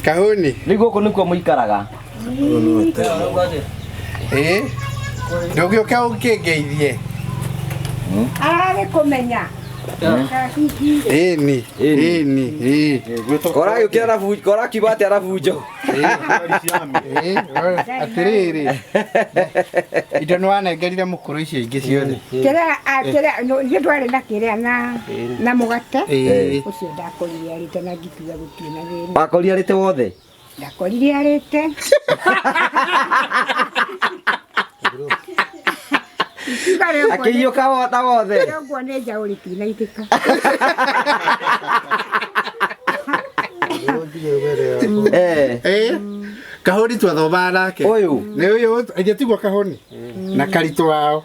Kahuni. Rĩu gũkũ nĩkuo mũikaraga? Ĩĩ. Ndũgĩũke ũkĩngeithie. Ararĩ kũmenya. Ĩni. Ĩni. Ĩĩ. Koragĩũkĩra na korakiuga atĩa na bunjo? Ĩĩ. Atĩrĩrĩ. Indo nĩ wanengerire mũkũrũ icio ingĩ ciothe. Kĩrĩa kĩrĩa niĩ ndwarĩ na kĩrĩa na mũgate. Ĩĩ. Ũcio ndakorire arĩte na ngĩkiuga gũtirĩ na thĩna. Wakorire arĩte wothe? Ndakorire arĩte. Ngiuga rĩu Akĩiyũka wota wothe? Ũguo nĩ njaũ rĩtinaitĩka. Eh. Ĩĩ. Kahuni twathomaga nake. Ũyũ? Nĩ ũyũ ithe tiguo Kahuni. Na Karitũ wao.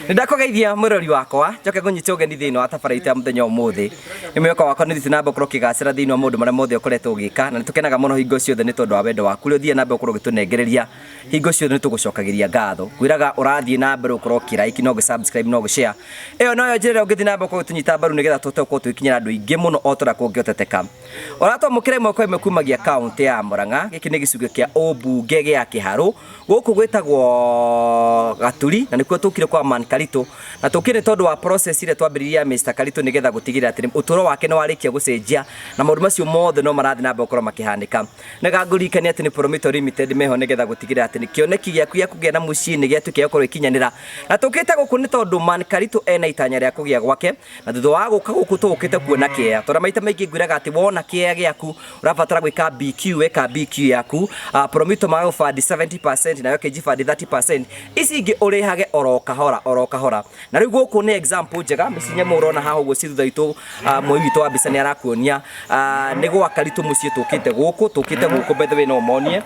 Nĩndakũgeithia mwĩrori wakwa, njoke ngũnyite ũgeni thĩinĩ wa tabarĩra itũ ya mũthenya ũmũthĩ. Nĩ mwĩhoko wakwa nĩ ũthiĩte na mbere gũkorwo ũkĩgacĩra thĩinĩ wa maũndũ marĩa mothe ũkoretwo ũgĩka, na nĩ tũkenaga mũno hingo ciothe nĩ tondũ wa wendo waku ũrĩa ũthiaga na mbere gũkorwo ũgĩtũnengereria hingo ciothe nĩ tũgũcokagĩria ngatho. Ngwĩraga ũrathiĩ na mbere gũkorwo ũkĩ like na ũgĩ subscribe na ũgĩ share. Ĩyo noyo njĩra ĩrĩa ũngĩthiĩ na mbere gũkorwo ũgĩtũnyita mbaru nĩgetha tũhote gũkorwo tũgĩkinyĩra andũ aingĩ mũno o ta ũrĩa kũngĩhoteteka. Ũratwamũkĩra ĩmwe kwa ĩmwe kumagia kaũntĩ ya Murang'a, gĩkĩ nĩ gĩcunjĩ kĩa ũmbunge gĩa Kĩharũ. Gũkũ gwĩtagwo Gaturi na nĩkuo tũkire kwa Man Karitũ, na tũkire nĩ tondũ wa process ĩrĩa twambĩrĩirie ya Mr Karitũ nĩgetha gũtigĩrĩra atĩ ũtũro wake nĩ warĩkia gũcenjia na maũndũ macio mothe no marathiĩ na mbere gũkorwo makĩhanĩka. Nĩga ngũririkania atĩ nĩ Promito Limited meho nĩgetha gũtigĩrĩra atĩ kĩoneki gĩaku gĩa kũgĩa na mũciĩ nĩ gĩatuĩka gĩa gũkorwo gĩkinyanĩra. Na tũkĩte gũkũ nĩ tondũ Man Karitũ ena itanya rĩa kũgĩa gwake, na thutha wa gũka gũkũ tũgũkĩte kuona kĩea, tondũ maita maingĩ ngwĩraga atĩ wona kĩea gĩaku ũrabatara gwĩka BQ, weka BQ yaku, Promito magagũbandi 70% nayo kĩnjibandi 30%, ici ingĩ ũrĩhage oro kahora oro kahora. Na rĩu gũkũ nĩ example njega, mĩciĩ nyamũ ũrona haha ũguo ci thutha witũ, mwoi witũ wa mbica nĩ arakuonia, nĩ gwa Karitũ mũciĩ tũkĩte gũkũ, tũkĩte gũkũ by the way no monie,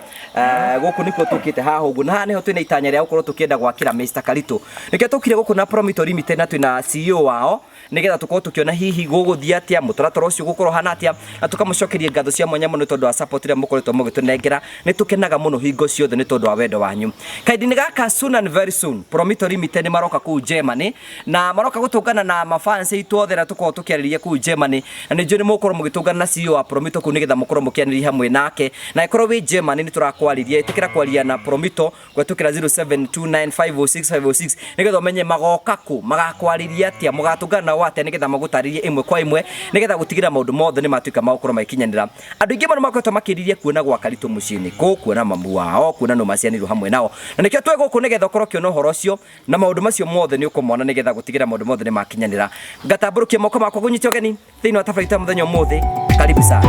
gũkũ nĩkuo tũkĩte haha ũguo, na haha nĩho twĩna itanya rĩa gũkorwo tũkĩenda gwakĩra Mr Karitũ. Nĩkĩo tũkire gũkũ na Promito Limited na twĩna CEO wao nĩgetha tũkorwo tũkĩona hihi gũgũthiĩ atĩa, mũtaratara ũcio ũgũkorwo ũhana atĩa, na tũkamũcokeria ngatho cia mwanya mũno nĩ tondũ wa support ĩrĩa mũkoretwo mũgĩtũnengera. Nĩ tũkenaga mũno hingo ciothe nĩ tondũ wa wendo wanyu. Kahinda-inĩ gaka soon and very soon Promito Limited nĩ maroka kũu Germany na maroka gũtũngana na mafans aitũ othe arĩa tũkoragwo tũkĩarĩria kũu Germany, na nĩ njũĩ nĩ mũgũkorwo mũgĩtũngana na CEO wa Promito kũu nĩgetha mũkorwo mũkĩanĩria hamwe nake. Na angĩkorwo wĩ Germany nĩ tũrakwarĩria, ĩtĩkĩra kwaria na Promito kũhetũkĩra 0729506506 nĩgetha ũmenye magoka kũ, magakwarĩria atĩa, mũgatũngana nao atĩa nĩgetha magũtarĩrie ĩmwe kwa ĩmwe nĩgetha gũtigĩrĩra maũndũ mothe nĩ matuĩka ma gũkorwo magĩkinyanĩra. Andũ aingĩ mũno makoretwo makĩrirĩria kuona gwa Karitũ mũciĩ nĩ kũ, kuona mamu wao, kuona nũ maciaranĩirwo hamwe nao, na nĩkĩo twĩ gũkũ nĩgetha ũkorwo ũkĩona ũhoro ũcio na maũndũ macio mothe nĩ ũkũmona nĩgetha gũtigĩrĩra maũndũ mothe nĩ makinyanĩra. Ngatambũrũkia moko makwa ngũnyite ũgeni thĩinĩ wa tabarĩra itũ ya mũthenya ũmũthĩ. Karibu sana.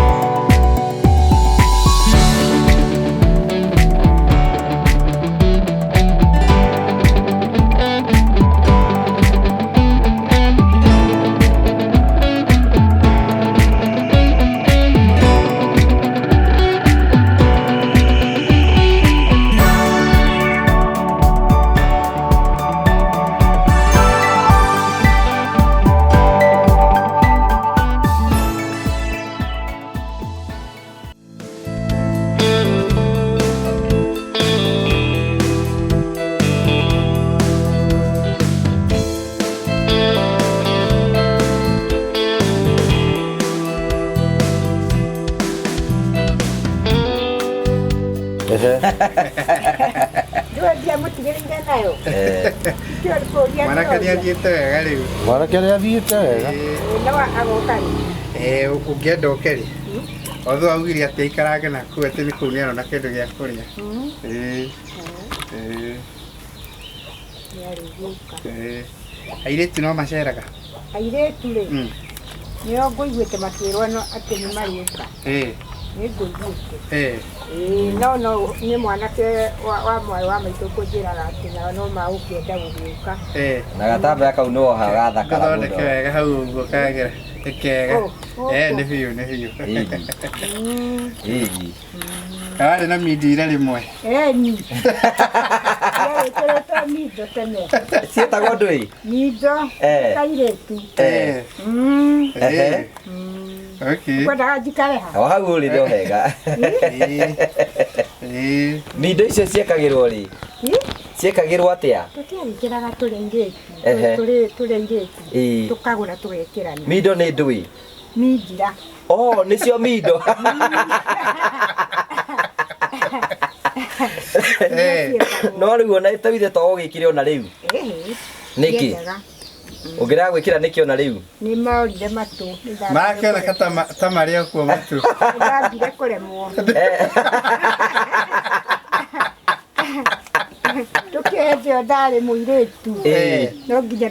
Ndwendia mũtigĩrĩire nayo. Kĩo kũria Mwanake nĩ athiĩte wega rĩu. Mwanake nĩ athiĩte wega. No agoka rĩ. Ĩĩ ũngĩenda ũke rĩ. Othe augire atĩ aikarange na kũu atĩ nĩ kũu nĩ arona kĩndũ gĩa kũrĩa. Ĩĩ. Ĩĩ. Nĩ arĩgĩũka. Ĩĩ. Airĩtu no maceraga. Airĩtu rĩ. Nĩo ngũiguĩte makĩrwo no atĩ nĩ marĩũka. Ĩĩ. Nĩ ngũiguĩte. Ĩĩ. Ĩĩ no no nĩ mwanake wa mwarĩ wa maitũ kũnjĩraga atĩ nao no magũkĩenda gũgĩũka. Ĩĩ. Na gatambaya kau nĩ woha gathakara mũno. Gathondeke wega hau ũguo kagĩra. Nĩ kega. Oh, Ĩĩ nĩ biũ nĩ biũ. Ĩĩ. Warĩ na mindira rĩmwe. Ĩni. Wĩkĩrĩte mindo tene. Ciĩtagwo ndũĩ? Mindo. Eh. Kairĩtu. Ĩĩ. Ehe. Ĩĩ. Okay. Kwendaga njikare ha. O hau ũrĩ no hega. Ĩĩ. Ĩĩ. Mindo icio ciekagĩrwo rĩ? Ciĩkagĩrwo atĩa? Tũtiarĩkĩraga tũrĩ airĩtu. Ehe. Tũrĩ airĩtu. Ĩĩ. Tũkagũra tũgekĩrana. Mindo nĩ ndũĩ? Minjira. Oh, nĩcio mindo. No rĩu ona ĩtawire to ũgĩkĩre ona rĩu. Ĩhĩ. Nĩkĩ? Ndiendaga. Ũngĩrega gwĩkĩra nĩkĩ ona rĩu? Nĩ morire matũ. Marakĩoneka ta marĩ o kuo matũ. Ndambire kũremwo. Tũkĩenjwo ndarĩ mũirĩtu. Ĩĩ. No nginya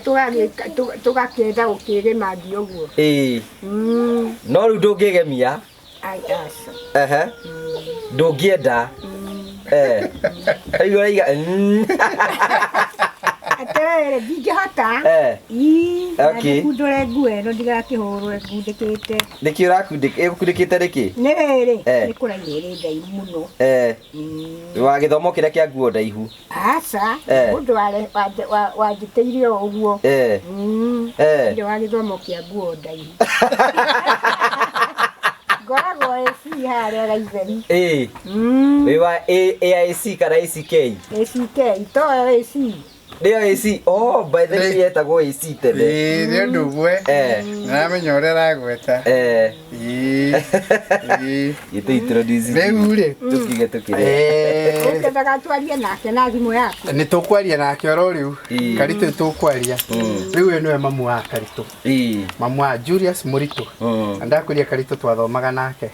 tũgakĩenda gũkĩgemagia ũguo. Ĩĩ. No rĩu ndũngĩgemia. Ai aca. Ehe. Ndũngĩenda. Eh. Rĩu ũraiga. Atĩrĩrĩ, ndingĩhota. Eh. Ii, na Okay. ndĩkundũre nguo ĩno ndigakĩhũrwo ngundĩkĩte. Nĩkĩ ũrakundĩka? Ĩgũkundĩkĩte nĩkĩ? Nĩ rĩrĩ, Eh. nĩ kũraiha ĩrĩ ndaihu mũno. Eh. Wa gĩthomo kĩrĩa kĩa nguo ndaihu. Aca, Eh. mũndũ wanjĩtĩire o ũguo. Eh. Eh. Ndirĩ wa gĩthomo kĩa nguo ndaihu. Ngoragwo AC harĩa Gaitheri. Ĩĩ. Wĩ wa AIC kana ACK? ACK, to AC. Nĩyo AC. Oh, by the way yetagwo AC tene. Ĩĩ, nĩ ũndũ ũmwe. Eh. Nĩramenya ũrĩa ũragweta. Eh. Ĩĩ. Ĩĩ. Gĩtũ introduce. Rĩu rĩ. Tũkige tũkĩre. Eh. Ũkĩendaga twarie nake na thimũ yaku. Nĩ tũkwaria nake oro rĩu. Ĩĩ. Karitũ tũkwaria. Rĩu ũyũ nĩwe mamu wa Karitũ. Ĩĩ. Mamu wa Julius Mũritũ. Na ndakwĩria Karitũ twathomaga nake.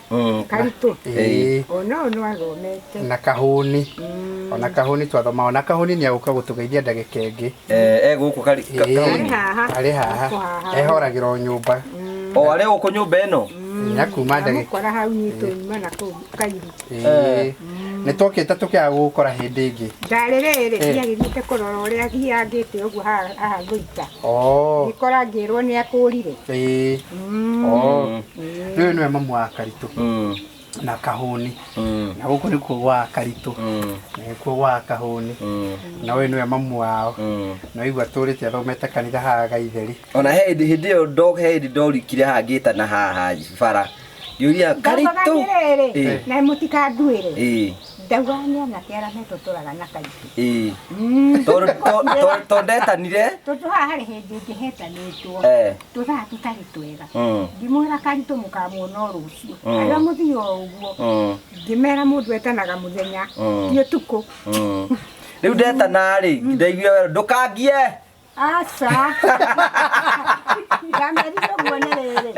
Karitũ. Ĩĩ. Ona ũyũ nĩwathomete. Na Kahũni. Ona Kahũni twathoma. Ona Kahũni nĩ agũka gũtũgeithia ndagĩka ĩngĩ. Eh, egũkũ Ĩĩ. Kahũni. Haha. Arĩ haha. Gũkũ haha. Ehoragĩra o nyũmba. O arĩ gũkũ nyũmba ĩno. Nginya kuma ndagĩka. Ndamũkora hau nyitũ nyuma na kũu Kairu. Ĩĩ. Nĩ twokĩte tũkĩaga gũgũkora hĩndĩ ĩngĩ. Ndarĩ rĩrĩ, Eh. ndiagĩthiĩte kũrora ũrĩa thiangĩte ũguo haha Thũita. Oh. Ngĩkora ngĩrwo nĩ akũrire. Ĩĩ. Oh. Rĩu nĩwe mamu wa Karitũ. Na Kahũni. Na gũkũ nĩkuo gwa Karitũ. Na nĩkuo gwa Kahũni. Na ũyũ nĩwe mamu wao. Na waigua atũrĩte athomete kanitha haha Gaitheri. Ona he hĩndĩ ĩyo ndo he hĩndĩ ndorikire haha ngĩtana haha bara. Ngĩũria Ndaugaga Karitũ. atĩrĩrĩ, Ĩĩ. na mũtikanduĩre. Ĩĩ. Ndaugaga nĩ anake arĩa metũtũraga na Karitũ. Ĩĩ. Tondũ ndetanire. Tondũ haha harĩ hĩndĩ ĩngĩ hetanĩtwo. Eh. Tũthaa tũtarĩ twega. Ngĩmwĩra Karitũ mũkamuona o rũciũ. Mm. Arĩa mũthiĩ o ũguo. Ngĩmera mũndũ etanaga mũthenya, ti ũtukũ. Rĩu ndetana rĩ, ndaiguire werũ ndũkangie. Aca. Ndamerire ũguo nĩ rĩrĩ.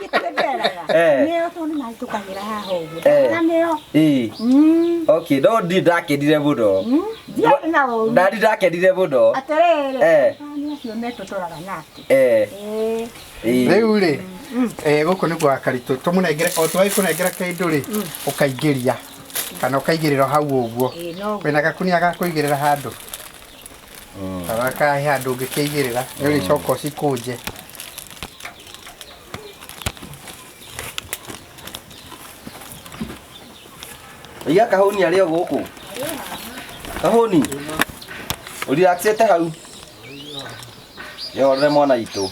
Nĩtwenderaga. Eh. Nĩo tondũ nĩmahĩtũkagĩra haha ũguo. Eh. Ndaugaga nĩo. Ĩĩ. Okay, no ndi ndakenire mũno. Ndiarĩ na ũru. Ndari ndakenire mũno. Atĩrĩrĩ. Eh. Nĩ acio metũtũraga nake. Eh. Ĩĩ. Ĩĩ. Rĩu rĩ, gũkũ nĩ gwa Karitũ. Tũmũnengere o twagĩkũnengera kĩndũ rĩ, ũkaingĩria kana ũkaigĩrĩra hau ũguo. Ĩĩ no. Wĩna gakunia ga kũigĩrĩra handũ. Kana kahe handũ ũngĩkĩigĩrĩra, nĩ ũrĩcoka ũcikũnje. Iga Kahũni arĩ o gũkũ. Kahũni. Ũrelaxĩte hau. Yorore mwana itũ.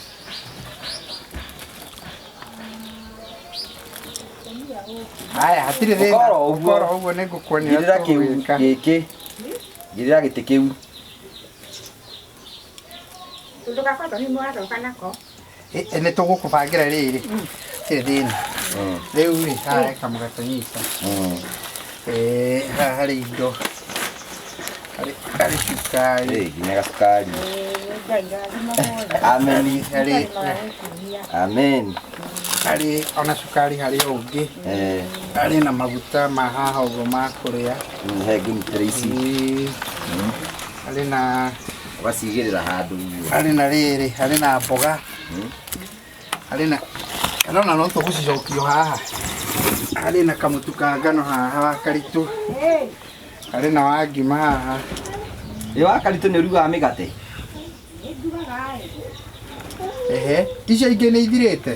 Haya, hatirĩ thĩna. Ũkoro ũguo. Ũkoro ũguo nĩ ngũkuonia Ngirĩra kĩu tũgwĩka. gĩkĩ. Ngirĩra gĩtĩ kĩu. Tondũ gabato nĩ mũracoka nako. Nĩ tũgũkũbangĩra rĩrĩ. Hatirĩ thĩna. Rĩu rĩ, haha he kamũgate nyita. Haha harĩ indo. Harĩ cukari. Ĩĩ, nginya gacukari. Ĩĩ, Ngai rathima mothe. Amen. Harĩ Amen. harĩ ona cukari harĩ o ũngĩ. Eh, Harĩ na maguta ma haha ũguo ma kũrĩa. he ngũnyitĩre ici. Ĩĩ. Harĩ na Ũgacigĩrĩra handũ ũguo. harĩ na rĩrĩ, harĩ na mboga. Harĩ na ndona no tũgũcicokio haha. Harĩ na kamũtu ka ngano haha wa Karitũ. Ĩĩ. Harĩ na wa ngima haha. Ĩ wa Karitũ nĩ ũrugaga mĩgate? Nĩ ndugaga ĩ. Ehe, icio ingĩ nĩ ithirĩte.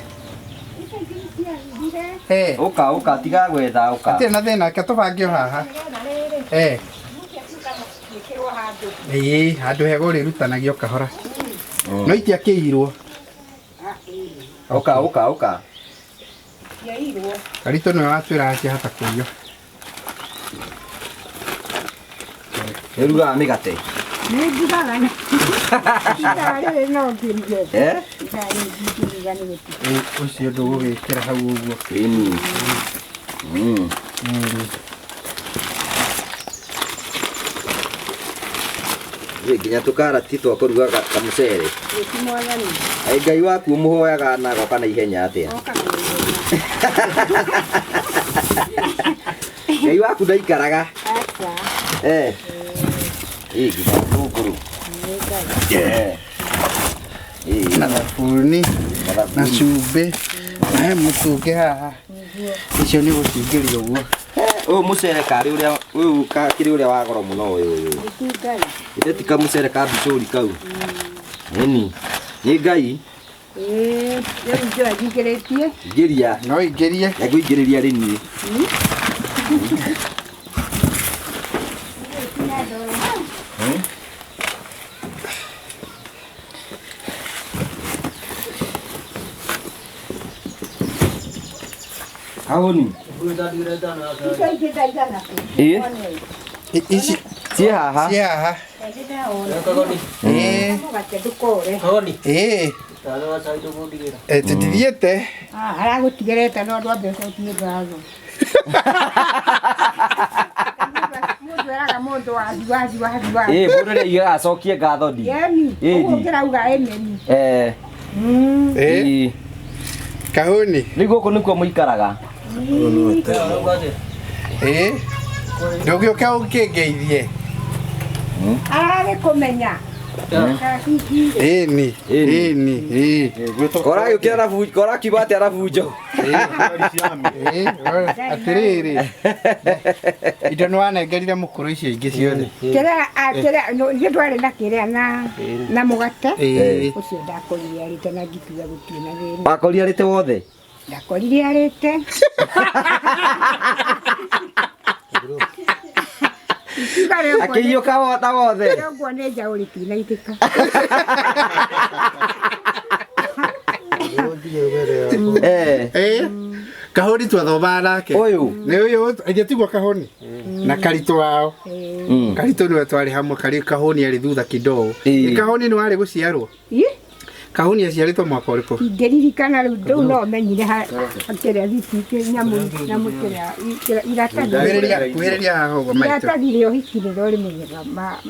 Icio ingĩ nĩciathirire. Eh, Ũka ũka tiga gwetha ũka. hatirĩ na thĩna, reke tũbange o haha. Nĩgetha rĩrĩ, Eh, mũtiatuĩka mũgĩkĩrwo handũ. ĩĩ, handũ hega ũrĩrutanagio kahora. No itiakĩirwo. Ah, ĩĩ. Ũka ũka ũka. Ciairwo. Karitũ nĩwe watwĩra akĩhota kũiywo. Nĩ ũrugaga mĩgate? Nĩ ndugaga na ithaa rĩrĩ no ngĩruge. Eh? Ithaa rĩrĩ ndingĩruga nĩ gũtuka. Rĩu ũcio ndũgũgĩkĩra hau ũguo. Ĩni. Ĩ, nginya tũkarati twa kũruga kamũcere. Gĩti mwathani. Ai Ngai waku ũmũhoyaga na agoka na ihenya atĩa? Okaga na ihenya. Ngai waku ndaikaraga. Aca. Eh. Ĩ, nginya itũngũrũ. Nĩ Ngai. Eh. Ĩ, Na thabuni na mathabuni. cumbĩ na he mũtũnge haha. Icio nĩ gũcingĩria ũguo. Ũyũ mũcere karĩ ũrĩa ũyũ kĩrĩ ũrĩa wa goro mũno ũyũ ũyũ. Gĩti Ngai. Ithe ti kamũcere ka mbicũri kau. Ĩni. Nĩ Ngai. Ĩĩ, rĩu njoe njingĩrĩtie. Ingĩria. No ingĩrie. Ngũingĩrĩria rĩ niĩ. Kahũni. Icio ingĩ ndaigana kũ? Ĩ. Ici Ciĩ haha. ciĩ haha. Ĩĩ. Mũgate ndũkore. Ĩĩ. Tũtithiĩte. Aragũtigĩrĩte no ndwambe ũcokie ngatho. Mũndũ eraga mũndũ wathi wathi wathi wathi. Ĩ, mũndũ nĩ aigaga acokie ngatho ndi. Yeni, Ĩni. ũguo ũngĩrauga ĩmeni. Eh. Ĩĩ. Ĩ. Kahũni. Rĩu gũkũ nĩkuo mũikaraga. Ĩĩ. Ndũgĩũke ũkĩngeithie. Ararĩ kũmenya. Kahingi. Ĩni. Ĩni. Ĩni. Ĩĩ. Koragĩũkĩra na bunjo, korakiuga atĩa na bunjo. Ĩĩ. Atĩrĩrĩ. Indo nĩ wanengerire mũkũrũ icio ingĩ ciothe. Kĩrĩa kĩrĩa niĩ ndwarĩ na kĩrĩa na mũgate. Ĩĩ. Ũcio ndakorire arĩte na ngĩkiuga gũtirĩ na thĩna. Wakorire arĩte wothe. Ndakorire arĩte. Ikiuga rĩu Akĩiyũka wota wothe. ũguo nĩ njaũ rĩtinaitĩka. Eh. Ĩĩ. Kahũni twathomaga nake. Ũyũ. Nĩ ũyũ ithe tiguo kahũni. Na karitũ wao. Karitũ nĩwe twarĩ hamwe karĩ kahũni arĩ thutha kidogo. Ĩĩ. Ĩ kahũni nĩ warĩ gũciarwo. Ĩ, Kahũni aciarĩtwo mwaka ũrĩkũ? ingĩririkana rĩu rĩu no menyire kĩrĩa gĩti nyamũ nyamũ kĩrĩa iratathi. Kuhĩrĩria kuhĩrĩria haha ũguo maitũ. Iratathi rĩa ũhiki rĩrĩa ũrĩmenyaga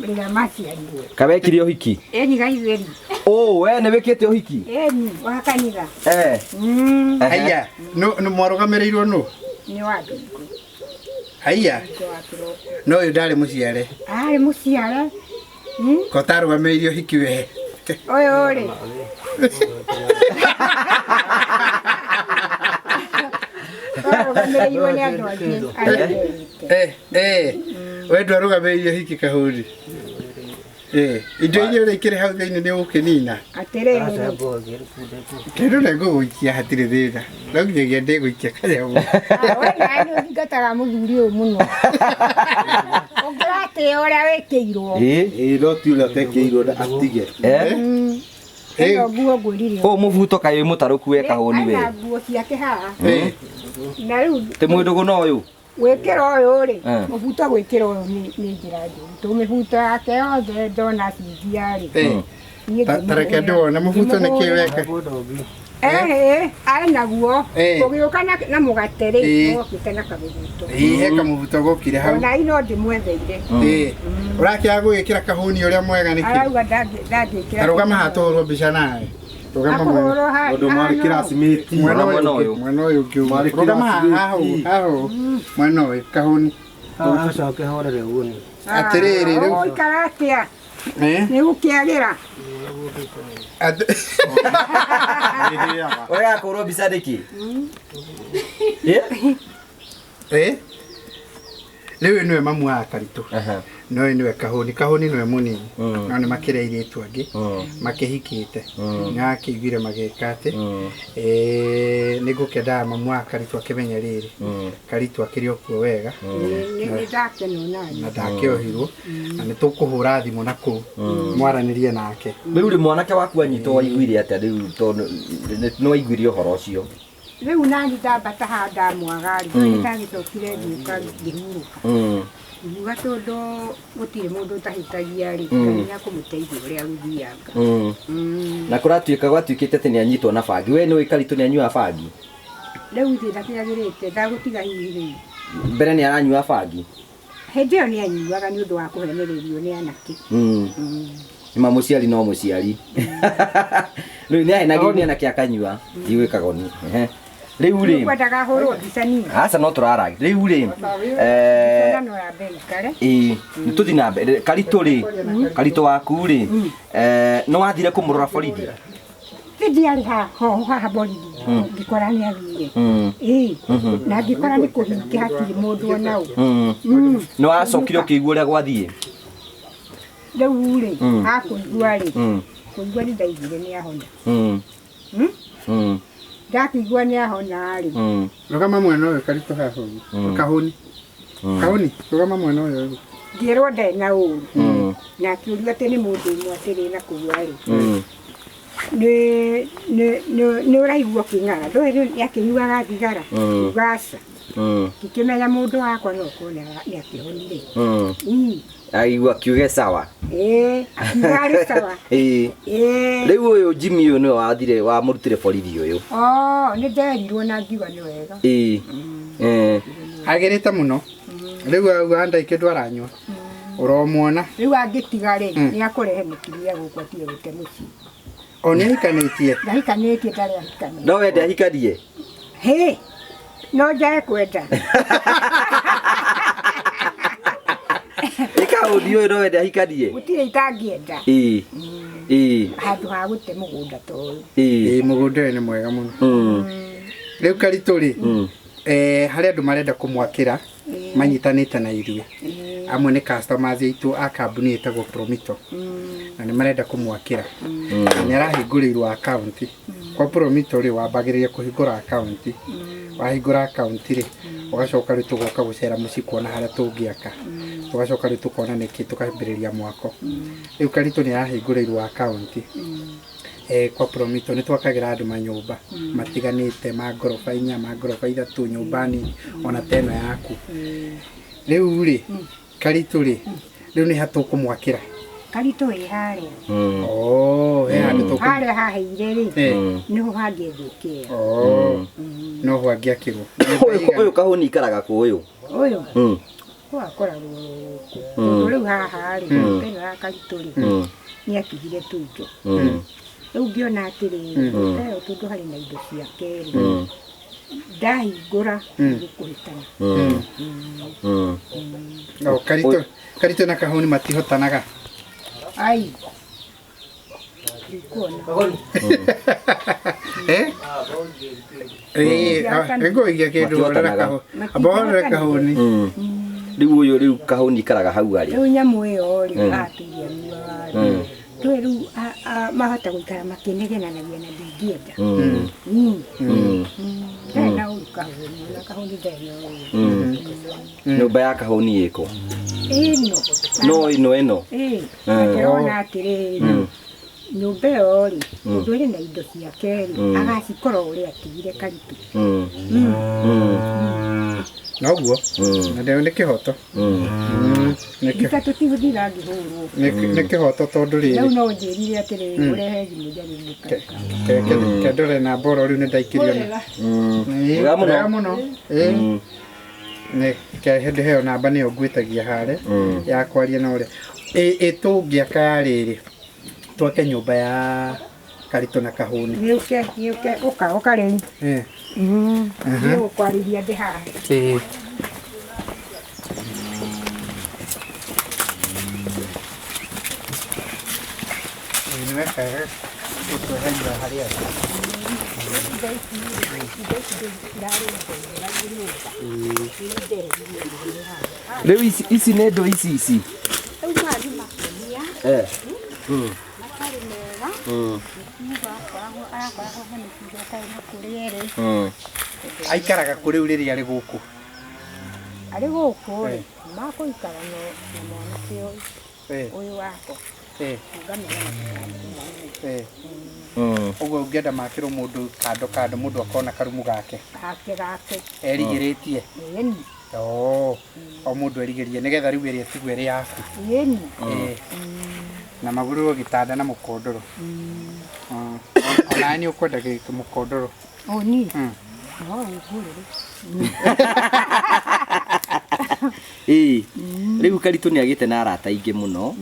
rĩrĩa maciarirwo. Kawekire ũhiki. Ĩni gaitheri. Ũ, we nĩ wĩkĩte ũhiki. Ĩni wa kanitha. Eh. Haiya. Nũ mwarũgamĩrĩirwo nũ? Nĩ wa ndungu. Haiya. Wa kĩroko. No ũyũ ndarĩ mũciare. Arĩ mũciare. Ko tarũgamĩrĩire ũhiki we. Ũyũ rĩ. Arũgamĩrĩirwo nĩ andũ angĩ arĩa merĩte. Eh, eh. We ndwarũgamĩrĩire ũhiki kahũni. Eh, indo iria ũrĩkĩrĩ hau thĩinĩ nĩ ũgũkĩnina. Atĩrĩrĩ. Kĩndũ nĩ ngũgũikia hatirĩ thĩna. No nginyagia ndĩgũikia kanyamũ. We nawe nĩ ũthingataga mũthuri ũyũ mũno. Ũngĩratĩĩa ũrĩa wĩkĩirwo. Ĩ. Ĩĩ no ti ũrĩa ũtekĩirwo na atige. Eh. Ĩno nguo ngwĩrire. Ũyũ mũbuto kaĩ wĩ mũtarũku we kahũni we. Ena nguo ciake haha. Eh, Na rĩu Tĩ mwĩndũgũ na ũyũ. gwĩkĩra ũyũ rĩ, Eh. mũbuto gwĩkĩra ũyũ nĩ njĩra njũru. Tondũ mĩbuto yake yothe ndona cinjia rĩ. eh. Niĩ Ta reke ndĩwone mũbuto nĩ kĩ weka. Ehe, arĩ naguo. Eh. Ũgĩũka na mũgate rĩ, Eh. wokĩte na kamũbuto. Ĩĩ he kamũbuto gokire hau. Ona ino ndĩmwetheire. Ĩĩ. Ũrakĩaga gwĩkĩra kahũni ũrĩa mwega nĩkĩ? Arauga ndangĩkĩra. Ta rũgama haha tũhũrwo mbica nawe. Rũgama mwena. Akũhũrwo haha. Tondũ mwarĩ kĩracimĩti. Mwena Mwena ũyũ ũyũ. ũngĩ, mwena ũyũ ũngĩ ũguo. Mwarĩ Rũgama haha haha ũguo, kĩracimĩti. haha ũguo. Mwena ũyũ kahũni. Atĩrĩrĩ rĩu. Ũikara atĩa? Eh? Nĩ gũkĩagĩra. Ũrega kũhũrwo mbica nĩkĩ? Ĩ? Eh? Rĩu nĩwe mamu wa Karitũ. Aha. No ũyũ nĩwe kahũni. Kahũni nĩwe mũnini. Mm. No nĩ makĩrĩ airĩtu angĩ. Makĩhikĩte. Nĩ akĩiguire magĩka atĩ. Nĩ ngũkĩendaga mamu wa Karitũ akĩmenye rĩrĩ. Karitũ akĩrĩ o kuo wega. Nĩ ndakena nani. Na ndakĩohirwo. Na nĩ tũkũhũra thimũ na kũu. Mwaranĩrie nake. Rĩu rĩ mwanake waku anyitwo waiguire atĩa rĩu tondũ nĩ waiguire ũhoro ũcio. Rĩu nani ndambata haha ndamwaga rĩ, ndagĩcokire ngĩũka ngĩhurũka. Ngiuga tondũ gũtirĩ mũndũ ũtahĩtagia rĩ, Ngai nĩekũmũteithia ũrĩa gũthianga. Na kũratuĩka gwatuĩkĩte atĩ nĩanyitwo na bangi. We nĩũĩ Karitũ nĩanyuaga bangi? Rĩu ithuĩ ndakĩagĩrĩte ndagũtiga hihi rĩ. Mbere nĩaranyua bangi? Hĩndĩ ĩyo nĩanyuaga nĩ ũndũ wa kũhenererio nĩ anake. Nĩma mũciari no mũciari. Rĩu nĩahenagĩrio nĩ anake akanyua. Ndiũĩ Kagoni. Rĩu rĩ. Ngwendaga hũrwo mbica niĩ. Aca no tũraragia. Rĩu rĩ. Mbica no yambe ĩikare. Ĩĩ, nĩtũthiĩ na mbere. Karitũ rĩ, Karitũ waku rĩ, nĩwathire kũmũrora borithi? Ndiarĩ haha haha borithi ngĩkora nĩ athire. Ĩĩ, na ngĩkora nĩ kũhinge hatirĩ mũndũ ona ũ. Nĩwacokire ũkĩigua ũrĩa gwathiĩ? Rĩu rĩ, akũigua rĩ, kũigua nĩ ndaiguire nĩ ahona. Ndakĩigua nĩ ahona rĩ. Rũgama mwena ũyũ Karitũ haha ũguo. Kahũni. Kahũni, rũgama mwena ũyũ ũguo. Ngĩrwo ndarĩ na ũru. Na akĩũrio atĩ nĩ mũndũ ũmwe atĩrĩ na kũu arĩ. Nĩ ũraigua ũkĩng'ara. Ndũĩ rĩu nĩ akĩnyuaga thigara. Ngiuga aca. Ngĩkĩmenya mũndũ wakwa no korwo nĩ akĩhonire. Aigua akiuge sawa. Ĩĩ, akiuga arĩ sawa. Ĩĩ. Ĩĩ. Rĩu ũyũ Jimmy ũyũ nĩwe wathire wamũrutire borithi ũyũ. Oh, nĩ nderirwo na ngiuga nĩ wega. Ĩĩ. Agĩrĩte mũno. Rĩu auga ndai kĩndũ aranyua. Ũromuona. Rĩu angĩtiga rĩ, nĩ akũrehe mũtumia gũkũ atige gũte mũciĩ. O nĩ ahikanĩtie? Ndahikanĩtie, ndarĩ ahikanĩtie. No wende ahikanie? Hĩ, no njae kwenda. Ĩka ũndũ ũyũ no wende ahikanie? Gũtirĩ itangĩenda. Ĩĩ. Ĩĩ. Handũ ha gũte mũgũnda ta ũyũ. Ĩĩ. Ĩĩ, mũgũnda ũyũ nĩ mwega mũno. Rĩu Karitũ rĩ, harĩ andũ marenda kũmwakĩra manyitanĩte na ithuĩ. Amwe nĩ customers aitũ a kambuni ĩtagwo Promito. Na nĩ marenda kũmwakĩra. Na nĩ arahingũrĩirwo account. Kwa Promito rĩ, wambagĩrĩria kũhingũra account. Wahingũra account rĩ, ũgacoka rĩu tũgoka gũcera mũciĩ kuona harĩa tũngĩaka. Tũgacoka rĩu tũkona nĩkĩ tũkambĩrĩria mwako. Rĩu Karitũ nĩ arahingũrĩirwo account. Kwa Promito nĩ twakagĩra andũ manyũmba matiganĩte ma ngoroba 4, ma ngoroba 3, nyũmba nini ona ta ĩno yaku. Rĩu rĩ, Karitũ rĩ, rĩu nĩ ha tũkũmwakĩra? Karitũ ĩ harĩa. Oh, he handũ tũkũ- Harĩa haheire rĩ, nĩho hangĩethwo kĩea. Oh, no ho angĩakĩrwo. Ũyũ Kahũni ikaraga kũ ũyũ? Ũyũ? Kũu akoragwo gũkũ. Tondũ rĩu haha rĩ, nyũmba ĩno ya Karitũ rĩ, nĩ atigire tunjo. Rĩu ngĩona atĩrĩrĩ, nyũmba ĩyo tondũ harĩ na indo ciake rĩ, ndahingũra gũkũhĩtana. Oh, Karitũ na Kahũni matihotanaga. Ai. Ndikuona. Eh? Nĩngũigia kĩndũ horera Kahũni. Amba horere Kahũni. Rĩu ũyũ rĩu Kahũni ikaraga hau arĩ. Rĩu nyamũ ĩyo rĩ, atũire anyuaga rĩ. Ndũĩ rĩu mahota gũikara makĩnegenanagia na ndingĩenda. Ndarĩ na ũru Kahũni, ona Kahũni ndarĩ na ũru. Nyũmba ya Kahũni ĩkũ? Ĩno. No ĩno ĩno. Ĩĩ. Ndĩrona atĩrĩrĩ, nyũmba ĩyo rĩ, tondũ ĩrĩ na indo ciake rĩ, agacikora ũrĩa atigire Karitũ. Noguo. Na ndĩo nĩ kĩhoto. Mbica tũtigũthira ngĩhũrwo. Nĩ kĩhoto tondũ rĩrĩ. Rĩu no ũnjĩrire atĩrĩrĩ, ũrehe thimũ njarĩrie Karitũ. Kendore na mboro rĩu nĩ ndaikĩrio na. Wega mũno. Wega mũno. Ĩĩ. Nĩ hĩndĩ ĩyo namba nĩyo ngwĩtagia harĩa ya kwaria na ũrĩa. Ĩ tũngĩaka ya rĩrĩ, twake nyũmba ya Karitũ na Kahũni. Gĩũke, gĩũke, ũka, ũka rĩu. Nĩgũkwarĩria ndĩ haha. Ĩĩ. Nĩ wega gũtweheria harĩa. Rĩu ici nĩ ndũ ici ici. Rĩu mathiĩ makĩria. Matarĩ mega. Mũtumia arakoragwo he mũtumia ũtarĩ na kũrĩa ĩrĩ. Aikaraga kũ rĩu rĩrĩa arĩ gũkũ? Arĩ gũkũ rĩ, makũikara na mwanake ũyũ. Ũyũ wakwa. Ngamenya matikamũmenya. Ũguo ũngĩenda makĩrwo mũndũ kando kando, mũndũ akona karumu gake. Gake gake. Erigĩrĩtie. Ĩni. Oo, o mũndũ erigĩrie nĩgetha rĩu ĩrĩa ĩtigwo ĩrĩ yaku. Ĩni. Ĩĩ. Na magũrĩrwo gĩtanda na mũkondoro. Onawe nĩ ũkwenda mũkondoro. Ũni. Mm. No ũngũrĩre. Ĩĩ. Rĩu Karitũ nĩ agĩte na arata aingĩ mũno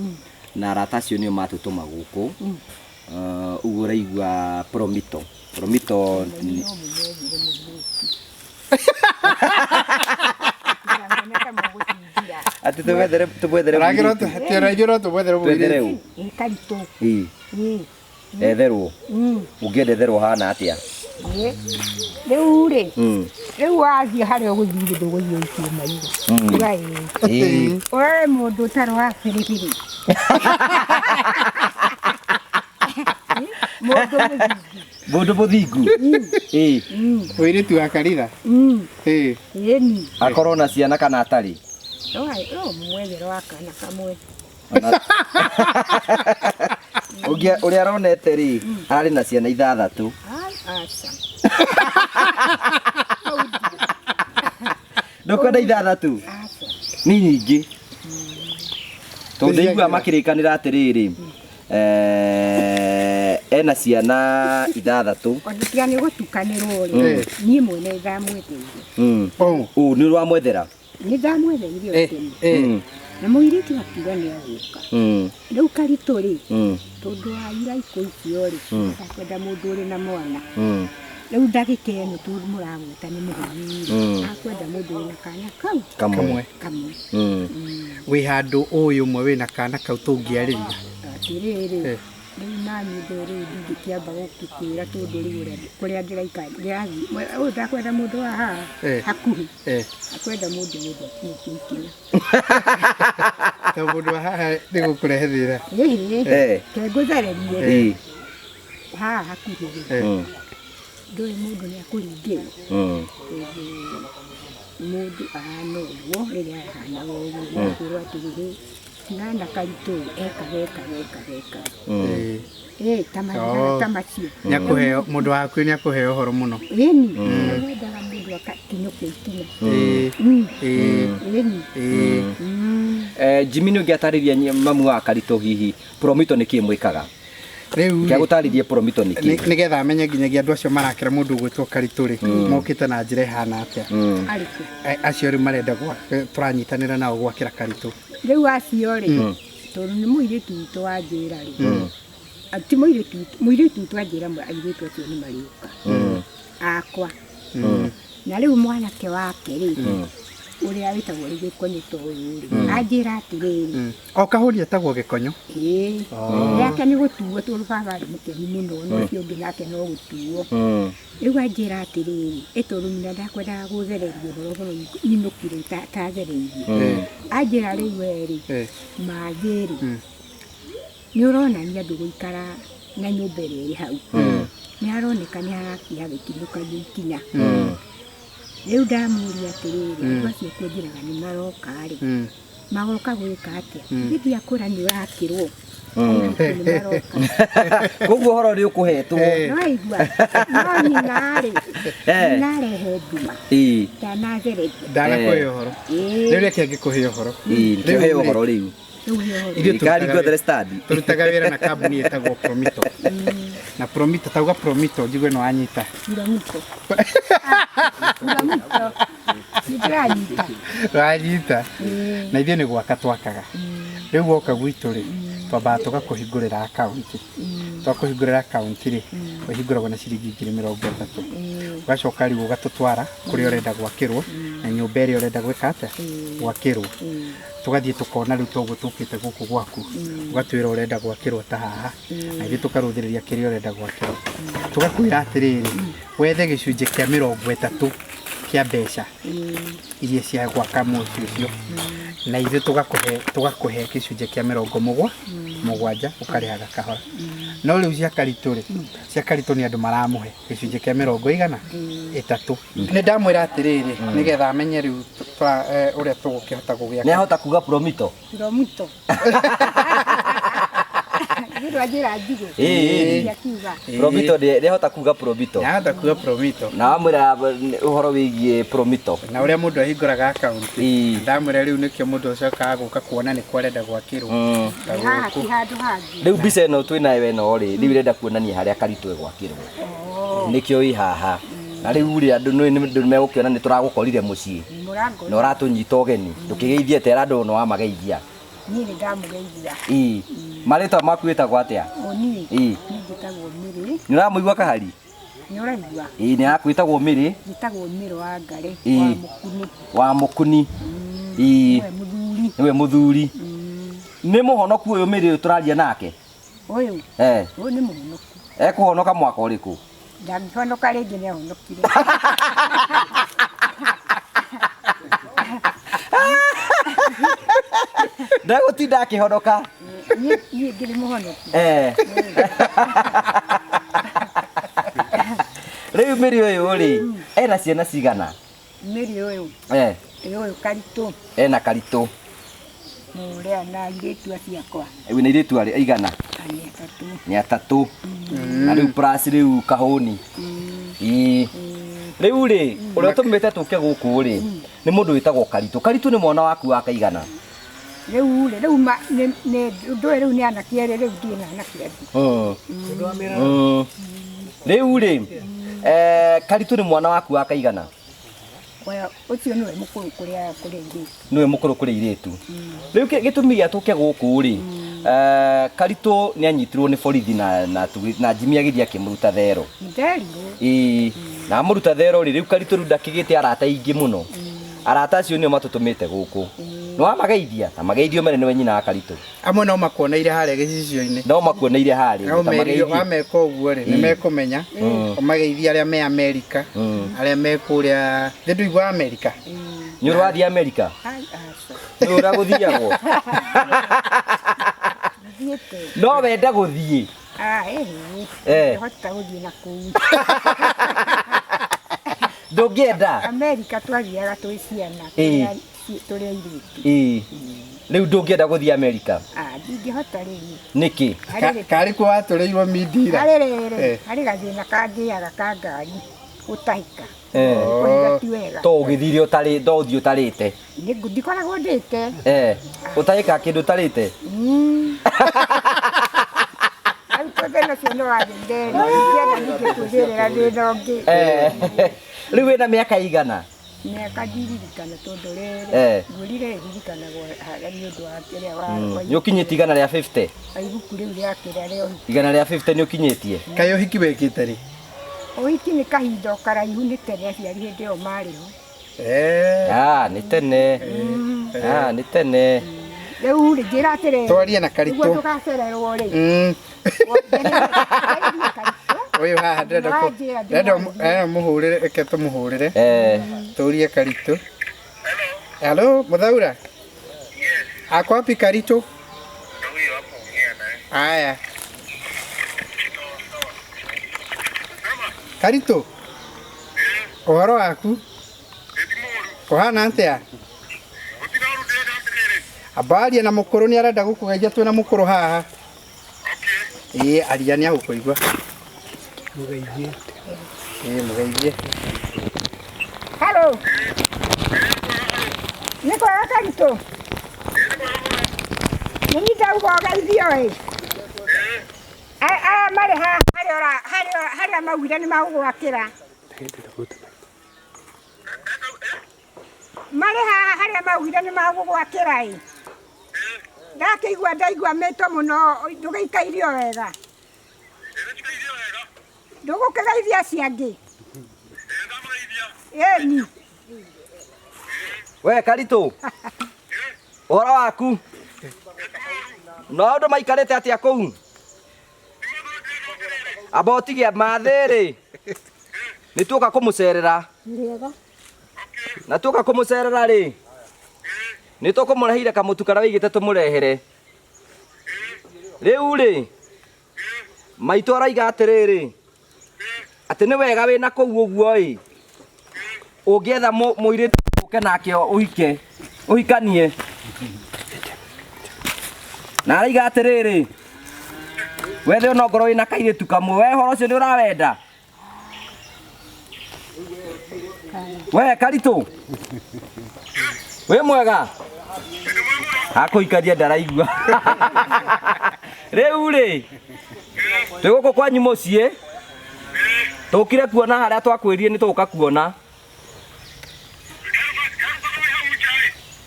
na arata acio nĩo matũtũma gũkũ. Ũguo ũraigua Promito. Promito No mũmethire mũirĩtu. Ndĩramenya ta mũgũcinjira. atĩ tũmwethere tũmwethere mũirĩtu. Atĩ no tũmwethere Twethere mũirĩtu. ũ? Ĩ Karitũ. Ĩĩ. Ĩ. Etherwo. Ũngĩenda etherwo hana atĩa? Ĩ. Rĩu rĩ, Mm. rĩu wathiĩ harĩa ũgũthiĩ rĩ ndũgũthiĩ ũikie maitho. Uga ĩ. Ĩĩ. Ũrore mũndũ ũtarĩ wa biribiri. Mũndũ mũthingu. Mũndũ mũthingu. Ĩĩ. Mũirĩtu wa kanitha. Ĩĩ. Ĩni. Akorwo na ciana kana atarĩ. No no mũmwethere wa kana kamwe. Ũngĩa ũrĩa aronete rĩ, ararĩ na ciana ithathatũ. Ai, aca. Ndũkwenda ithathatũ? Aca. Nĩ nyingĩ. Tondũ ndaigua makĩrĩkanĩra atĩrĩrĩ, ena ciana ithathatũ. Ona tiga nĩ gũtukanĩrwo rĩ, niĩ mwene ndamwetheire. Mm. Oh. Ũ nĩ ũramwethera? Nĩ ndamwetheire o tene. Ĩĩ. Na mũirĩtu akiuga nĩ agũka. Mm. Rĩu Karitũ rĩ, Mm. tondũ wa iraikũ icio rĩ, ndakwenda mũndũ ũrĩ na mwana. Mm. Rĩu ndagĩka ĩno tondũ mũragweta nĩ mũhũni rĩ, akwenda mũndũ wĩna kana kau Kamwe. kamwe. Mm. Wĩ handũ ũyũ ũmwe wĩna kana kau tũngĩarĩria. Atĩrĩrĩ, Eh. rĩu naniĩ ndũ rĩu ndingĩkĩamba gũkĩkwĩra tondũ rĩu ũrĩa kũrĩa ndĩraikara ndĩrathiĩ ũyũ ndakwenda mũndũ wa haha Eh. hakuhĩ Eh. akwenda mũndũ mũndũ akinyũkie ikinya. To mũndũ wa haha nĩ gũkũrehe thĩna. Ĩhĩ, Eh. ke ngũthererie Ĩĩ. haha hakuhĩ rĩ, Eh. Mm. ndũĩ mũndũ nĩ akũringĩrwo Mm. tondũ mũndũ ahana ũguo rĩrĩa ahanaga ũguo nĩakwĩrwo atĩrĩrĩ tigana Karitũ ekaga ekaga ekaga ekaga. Ĩĩ. Ĩ ta mathĩna Oh. ta macio. Nĩakũheo mũndũ wa hakuhĩ nĩakũheo ũhoro mũno. Ĩni, wendaga mũndũ akakinyũkia ikinya. Ĩĩ. Ĩĩ. Ĩni. Ĩĩ. Jimmy nĩ ũngĩatarĩria mamu wa Karitũ hihi Promito nĩ kĩĩ mwĩkaga? Rĩu Kĩa rĩ, gũtarĩrie Promito nĩ kĩĩ? nĩgetha amenye nginyagia andũ acio marakĩra mũndũ ũgwĩtwo Karitũ rĩ, mokĩte na njĩra ĩhana atĩa. Arĩkũ? Acio rĩu marenda tũranyitanĩra nao gwakĩra Karitũ. Rĩu acio rĩ, tondũ nĩ mũirĩtu witũ wanjĩra rĩ, ti mũirĩtu witũ, mũirĩtu witũ anjĩra airĩtu acio nĩ marĩũka akwa. Na rĩu mwanake wake rĩ, ũrĩa wĩtagwo rĩ Gĩkonyo ta ũyũ rĩ, anjĩra atĩrĩrĩ, O kahũri etagwo Gĩkonyo. ĩĩ, rĩake nĩ gũtuo tondũ baba arĩ mũkenu mũno, na ũcio ũngĩ nake no gũtuo. Rĩu anjĩra atĩrĩrĩ, ĩ tondũ nyina ndakwendaga gũthereria ũhoro ũhoro nyinũkire itathereirie. Anjĩra rĩu we rĩ, mathĩ rĩ, nĩ ũronania ndũgũikara na nyũmba ĩrĩa ĩrĩ hau. Nĩ haroneka nĩ harathiĩ hagĩkinyũkagio ikinya. Rĩu ndamũria atĩrĩrĩ, andũ acio kwenjĩraga nĩ maroka rĩ, magoka gwĩka atĩa? Gĩthiĩ akũra nĩ ũrakĩrwo. Airĩtu nĩ maroka. Koguo ũhoro nĩ ũkũhetwo. Nĩwaigua? No nyina rĩ, nyina arehe nduma. Ĩĩ. Ndanathereria. Ndanakũhe ũhoro. Ĩĩ. Rĩu reke ngĩkũhe ũhoro. Ĩĩ, nĩkĩo heo ũhoro rĩu. Rĩu he ũhoro. Ithuĩ Thirikari tũrutaga ngwethere stand. Tũrutaga wĩra na kambuni ĩtagwo Promito. Na Promito, tauga Promito njigue nĩ wanyita. Promito. Promito. Nĩndĩranyita. Wanyita. Na ithuĩ nĩ gwaka twakaga. Rĩu woka gwitũ rĩ, twambaga tũgakũhingũrĩra akaunti. Twakũhingũrĩra akaunti rĩ, ũhingũragwo na ciringi 30,000. Ũgacoka rĩu ũgatũtwara kũrĩa ũrenda gwakĩrwo na nyũmba ĩrĩa ũrenda gwĩka atĩa? Gwakĩrwo. Tũgathiĩ tũkona rĩu toguo tũkĩte gũkũ gwaku, ũgatwĩra ũrenda gwakĩrwo ta haha, na ithuĩ tũkarũthĩrĩria kĩrĩa ũrenda gwakĩrwo. Tũgakwĩra atĩrĩrĩ, wethe gĩcunjĩ kĩa 30 kĩa mbeca iria cia gwaka mũciĩ ũcio, na ithuĩ tũgakũhe gĩcunjĩ kĩa 70 ũkarĩhaga kahora. No rĩu cia Karitũ rĩ, cia Karitũ nĩ andũ maramũhe gĩcunjĩ kĩa 30. Nĩ ndamwĩra atĩrĩrĩ, nĩgetha amenye rĩu ũrĩa tũgũkĩhota gũgĩaka. Nĩ ahota kuga Promito. Promito. Nĩ ndwanjĩra njuge. Ĩĩ. Akiuga. Promito ndĩhota kuga promito. Nahota kuga promito. Na wamwĩra ũhoro wĩgiĩ promito. Na ũrĩa mũndũ ahingũraga akaunti. Ĩĩ. Ndamwĩra rĩu nĩkĩo mũndũ ũcokaga gũka kuona nĩ kwarenda gwakĩrwo. Ta Nĩ haha ti gũkũ. handũ hangĩ. Rĩu mbica ĩno twĩ nayo ĩno rĩ, rĩu ĩrenda kuonania harĩa Karitũ ĩgwakĩrwo. Nĩkĩo ĩ haha. Na rĩu rĩ andũ nĩ megũkĩona nĩ tũragũkorire mũciĩ. Mũrango. Na ũratũnyita ũgeni. Ndũkĩgeithie tera andũ nĩ wamageithia. Niĩ nĩ ndamũgeithia. Ĩĩ. Marĩtwa maku wĩtagwo atĩa? O niĩ. Ĩĩ. Niĩ njĩtagwo Mĩrĩ. Nĩ ũramũigua Kahari? Nĩ ũraigua? Ĩĩ nĩ akwĩtagwo Mĩrĩ Njĩtagwo Mĩrĩ wa Ngarĩ. Ĩĩ. Wa Mũkuni. wa Mũkuni. Ĩĩ. Nĩwe mũthuri. Nĩwe mũthuri. Nĩ mũhonoku ũyũ Mĩrĩ ũyũ tũraria nake? Ũyũ. Eh. Ũyũ nĩ mũhonoku. Ekũhonoka mwaka ũrĩkũ? Ndangĩhonoka rĩngĩ nĩ ahonokire. Ndegũtinda akĩhonoka. Niĩ niĩ ngĩrĩ mũhonoku. Eh. Rĩu Mĩrĩ ũyũ rĩ, ena ciana cigana? Mĩrĩ ũyũ. Eh. Ũyũ Karitũ. Ena Karitũ. Mũrĩa na airĩtu acio akwa. Wĩna airĩtu arĩ aigana? Nĩ atatũ. Nĩ atatũ. Na rĩu plus rĩu kahũni. Ĩĩ. Rĩu rĩ, ũrĩa ũtũmĩte tũke gũkũ rĩ, nĩ mũndũ wĩtagwo Karitũ. Karitũ nĩ mwana waku wa kaigana? Rĩu rĩ, rĩu nĩ ndũĩ rĩu nĩ anake erĩ rĩu ndirĩ na anake angĩ. Rĩu rĩ, Karitũ nĩ mwana waku wa kaigana? Ũcio nĩwe mũkũrũ kũrĩa airĩtu. Nĩwe mũkũrũ kũrĩ airĩtu. Rĩu gĩtũmi gĩa tũke gũkũ rĩ, Karitũ nĩ anyitirwo nĩ borithi na Jimmy agĩthiĩ akĩmũruta thero. Nderirwo. Ĩĩ. Na amũruta thero rĩ, rĩu Karitũ rĩu ndakĩgĩte arata aingĩ mũno. Arata acio nĩo matũtũmĩte gũkũ. Nĩ wamageithia? Ta mageithio mere nĩwe nyina wa Karitũ. Amwe no makuoneire harĩa gĩcicio-inĩ. No makuoneire harĩa. No merio wameka ũguo rĩ, nĩ mekũmenya. Ũmageithie arĩa me Amerika, arĩa me kũrĩa, thĩ ndũigua Amerika. Nĩ ũrathiĩ Amerika? Nĩ ũrĩa gũthiagwo? No wende gũthiĩ? Ndĩhota gũthiĩ na kũu. Ndũngĩenda? Amerika twathiaga twĩ ciana, tũrĩ airĩtu. Rĩu ndũngĩenda gũthiĩ Amerika? Ndingĩhota rĩu. Nĩkĩ? Karĩ kuo watũrĩirwo mindira? Harĩ gathĩna kangĩaga ka ngari gũtahĩka. Kũiga ti wega. To ũgĩthire ũtarĩ, to ũthiĩ ũtarĩte. Ndikoragwo ndĩte. Ũtahĩka kĩndũ ũtarĩte? Rĩu thĩna ũcio nĩ wathire, ndingĩenda ningĩ kwĩgĩrĩra thĩna ũngĩ. Rĩu wĩna mĩaka igana? Mĩaka ndiririkana tondũ rĩrĩ, ngwĩrire ĩririkanagwo harĩa nĩ ũndũ wa kĩrĩa wa Nĩ ũkinyĩtie igana rĩa 50? Ibuku rĩu rĩa kĩrĩa rĩa ũhiki. Igana rĩa 50 nĩ ũkinyĩtie? Kaĩ ũhiki wĩkĩte rĩ? Ũhiki nĩ kahinda o karaihu, nĩ tene aciari hĩndĩ ĩyo marĩ ho. Nĩ tene. Nĩ tene. Rĩu rĩ, njĩra atĩrĩrĩ. Twarie na Karitũ. Nĩguo tũgacererwo rĩ. Ũyũ haha ndĩrenda mũhũrĩre, reke tũmũhũrĩre. Tũrie Karitũ. Hello, Muthaura. Ako wapi Karitũ? Aya. Karitũ. Ũhoro waku? Kũhana atĩa? Amba aria na mũkũrũ nĩ arenda gũkũgeithia twĩna mũkũrũ haha. Ĩĩ aria nĩ agũkũigua. Mũgeithie. Ĩĩ mũgeithie. Hello. Nĩ kwega Karitũ? Nĩ niĩ ndauga ũgeithio ĩ. Aya marĩ haha harĩa maugire nĩ magũgwakĩra. Marĩ haha harĩa maugire nĩ magũgwakĩra ĩ. Ndakĩigua ndaigua mĩto mũno ndũgĩikairio wega. Ndũgũkĩgeithia acio angĩ? Ĩni. We Karitũ. Ũhoro waku? No andũ maikarĩte atĩa kũu? Amba ũtige mathĩ rĩ. Nĩ tuoka kũmũcerera. Na tuoka kũmũcerera rĩ. Nĩ tũkũmũreheire kamũtu karĩa wĩigĩte tũmũrehere. Rĩu rĩ, maitũ araiga atĩrĩrĩ, atĩ nĩ wega wĩna kũu ũguo ĩ. Ũngĩetha mũirĩtu ũke nake ũhike, ũhikanie. Na araiga atĩrĩrĩ, Wethe ona ngorwo wĩna kairĩtu kamwe, we ũhoro ũcio nĩ ũrawenda? We Karitũ, wĩ mwega? Akũikaria ndaraigua. Rĩu rĩ, twĩ gũkũ kwanyu mũciĩ, tũkire kuona harĩa twakwĩrire nĩ tũgũka kuona.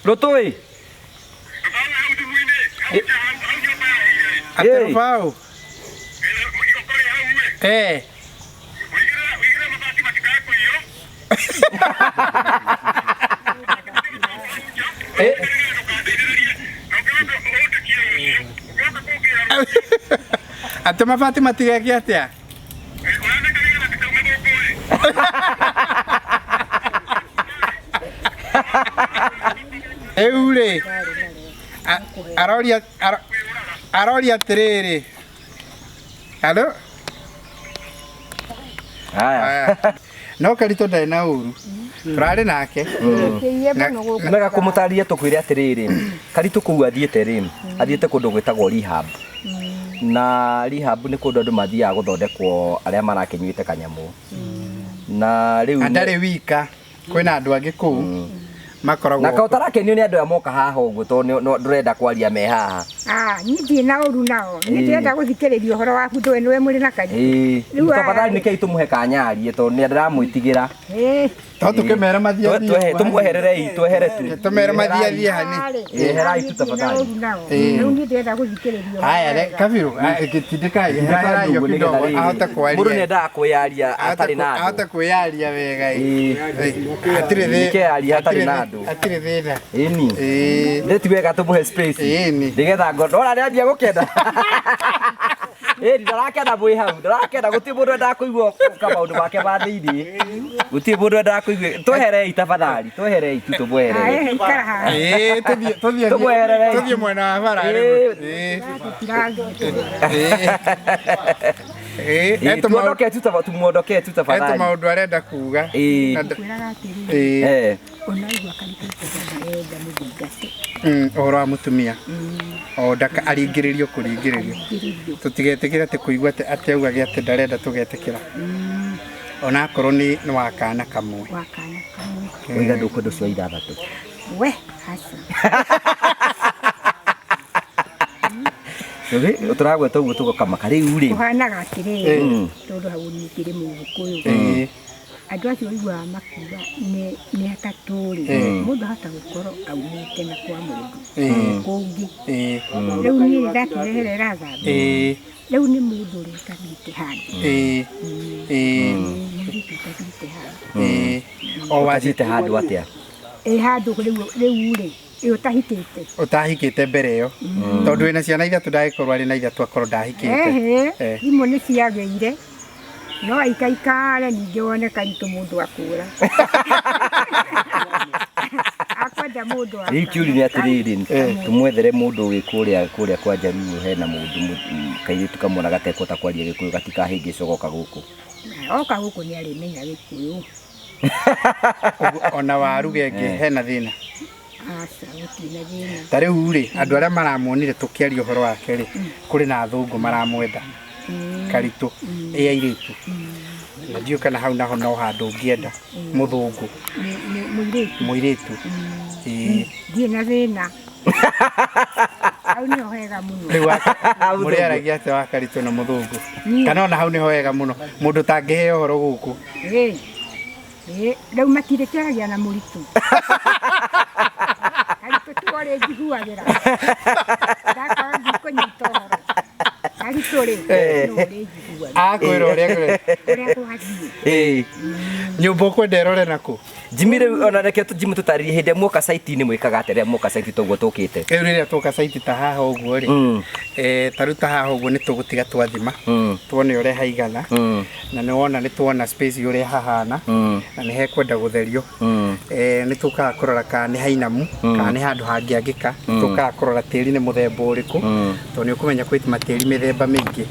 Rũtũĩ? Atĩ rũbaũ. Eh. Atĩ mabati matigeke atĩa? Rĩu rĩ, aroria aroria atĩrĩrĩ. Halo? Haya. No Karitũ ndarĩ na ũru. Tũrarĩ nake. Kĩiye mũno gũkũ. Mega kũmũtarĩria tũkwĩre atĩrĩrĩ, Karitũ kũu athiĩte rĩ, athiĩte kũndũ gwĩtagwo rehab. Na rehab nĩ kũndũ andũ mathiaga gũthondekwo arĩa marakĩnyuĩte kanyamũ. Na rĩu Na ndarĩ wika. Kwĩna andũ angĩ kũu makoragwo. Na ka ũtarakenio nĩ andũ aya moka haha ũguo tondũ ndũrenda kwaria me haha. Ah, niĩ ndirĩ na ũru nao. Niĩ ndĩrenda gũthikĩrĩria ũhoro waku ndũĩ nĩwe mũrĩ na Karitũ. Ĩĩ. Rĩu Tafadhali nĩkĩi tũmũhe kanyarie tondũ nĩ ndĩramwĩtigĩra. Ĩĩ. To tũkĩmere mathiĩ athiĩ. Tũmwehererei, twehere tu. Tũmere mathiĩ athiĩ hani. Ĩĩ, herai tu tafadhali. Ũru nao. Ĩĩ. Rĩu niĩ ndĩrenda gũthikĩrĩria ũhoro Haya, wega. Kabiru, tindĩkai, herai kidogo ahote kwaria. Mũndũ nĩendaga kwĩyaria atarĩ na andũ. Ahote kwĩyaria wega. Ĩĩ. Hatirĩ thĩna. Nĩkeyaria hatarĩ na andũ. Hatirĩ thĩna. Ĩni. Ĩĩ. Nĩ ti wega tũmũhe space. Ĩni. Nĩgetha ngo ndona nĩambia gũkena. Ĩni ndarakena mwĩ hau, ndarakena gũtirĩ mũndũ endaga kũigua maũndũ make ma thĩiniĩ. Gũtirĩ mũndũ endaga kũigua. Tweherei tafadhali, tweherei tu tũmweherere. Haya, ikara haha. Ĩĩ, tũthiĩ tũthiĩ Tũmwehererei. tũthiĩ mwena wa bara rĩu. Ĩĩ. Ĩĩ. Tũtirathiĩ. Ĩĩ. Ĩĩ, Etũ maũndũ tuondoke tu tumuondokee tu etũ tafadhali. maũndũ arenda kuga. Ĩĩ. Na nda- Kwĩraga atĩrĩrĩ, Ĩĩ. Eh. ũnaigua Karitũ arenda mũthingate. Ũhoro wa mũtumia. O ndaka aringĩrĩrio kũringĩrĩrio. Aringĩrĩrio. Tũtigetĩkĩre atĩ kũigua atĩ atĩ augage atĩ ndarenda tũgetĩkĩra. Ona akorwo nĩ nĩ wa kana kamwe. Wa kana kamwe. Wĩga ndũkwenda ũcio wa ithathatũ. We, aca. Tũragweta ũguo tũgokamaka rĩu rĩ. Kũhanaga atĩrĩrĩ, tondũ hau niĩ ngĩrĩ Mũgĩkũyũ. Ĩĩ. Andũ acio ũiguaga makiuga nĩ atatũ rĩ, mũndũ ahota gũkorwo aumĩte na kwa mũndũ kũngĩ. Ĩĩ. Rĩu niĩ ndakĩreherera thambi. Ĩĩ. Rĩu nĩ mũndũ ũrĩa ũtathiĩte handũ. Ĩĩ. Ĩĩ. Mũirĩtu ũtathiĩte handũ. Ĩĩ. O Ũtathiĩte handũ atĩa? Ĩ handũ rĩu rĩ, ĩ ũtahikĩte. Ũtahikĩte mbere ĩyo. Tondũ wĩna ciana ithatũ ndagĩkorwo arĩ na ithatũ akorwo ndahikĩte. Ehe, Eh. imwe nĩ ciagĩire. No aikaikare ningĩ wone Karitũ mũndũ akũra. Akwenda mũndũ wa Rĩu kĩũria nĩ atĩrĩrĩ, tũmwethere mũndũ wĩ kũrĩa kũrĩa kwa Jaluo hena mũndũ kairĩtu kamwe na gatekũhota kwaria Gĩkũyũ gatikahĩngĩcwo goka gũkũ. Oka gũkũ nĩ arĩmenya Gĩkũyũ. Ũguo ona waruga ĩngĩ hena thĩna. Aca, gũtirĩ na thĩna. Ta rĩu rĩ, andũ arĩa maramuonire tũkĩaria ũhoro wake rĩ, kũrĩ na athũngũ maramwenda. Karitũ, ĩ airĩtu. Na ndiũĩ kana hau naho no handũ ũngĩenda mũthũngũ. Nĩ mũirĩtu. Mũirĩtu. Ĩĩ. Ndirĩ na thĩna. Hau nĩho hega mũno. Rĩu mũrĩaragia atĩa wa Karitũ na mũthũngũ? Niĩ. Kana ona hau nĩho hega mũno. Mũndũ ũtangĩheo ũhoro gũkũ. Ĩĩ. Ĩĩ, rĩu matirĩ kĩaragia na mũritũ. Karitũ tiwe ũrĩ njiguagĩra. Ndakorwo ndikũnyita ũhoro. Karitũ rĩ, nĩwe ũrĩ njiguagĩra. Akwĩra ũrĩa kwĩra. Ũrĩa gwathiĩ. Ĩĩ. Nyũmba ũkwenda ĩrore nakũ? Jimmy rĩu ona reke Jimmy tũtarĩrie hĩndĩ ĩrĩa muoka site-inĩ mwĩkaga atĩa rĩrĩa muoka site toguo tũkĩte. Rĩu rĩrĩa twoka site ta haha ũguo rĩ, ta rĩu ta haha ũguo nĩ tũgũtiga twathima, tuone ũrĩa haigana, na nĩ wona nĩ tuona space ũrĩa hahana, na nĩ hekwenda gũtherio. Nĩ tũkaga kũrora kana nĩ hainamu, kana nĩ handũ hangĩangĩka, nĩ tũkaga kũrora tĩri nĩ mũthemba ũrĩkũ, tondũ nĩ ũkũmenya kwĩ matĩri mĩthemba mĩingĩ.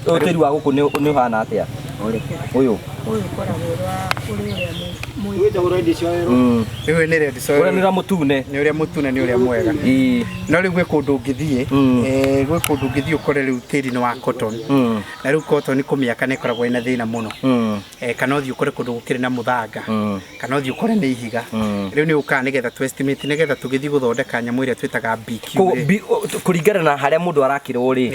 Ũyũ tĩri wa gũkũ nĩ ũhana atĩa? Ũrĩkũ? Ũyũ. Ũyũ ũkoragwo ũrĩ ũrĩa Rĩu nĩ red soil. Ũrĩa nĩ ũrĩa mũtune. Nĩ ũrĩa mũtune, nĩ ũrĩa mwega. No rĩu gwĩ kũndũ ũngĩthiĩ, gwĩ kũndũ ũngĩthiĩ ũkore rĩu tĩri nĩ wa cotton, na rĩu cotton kũmĩaka nĩ ĩkoragwo ĩna thĩna mũno. Kana ũthiĩ ũkore kũndũ gũkĩrĩ na mũthanga, kana ũthiĩ ũkore nĩ ihiga. Rĩu nĩ ũkaga nĩgetha tu estimate, nĩgetha tũgĩthiĩ gũthondeka nyamũ ĩrĩa twĩtaga BQ Koguo rĩ. Kũringana na harĩa mũndũ arakĩrwo rĩ,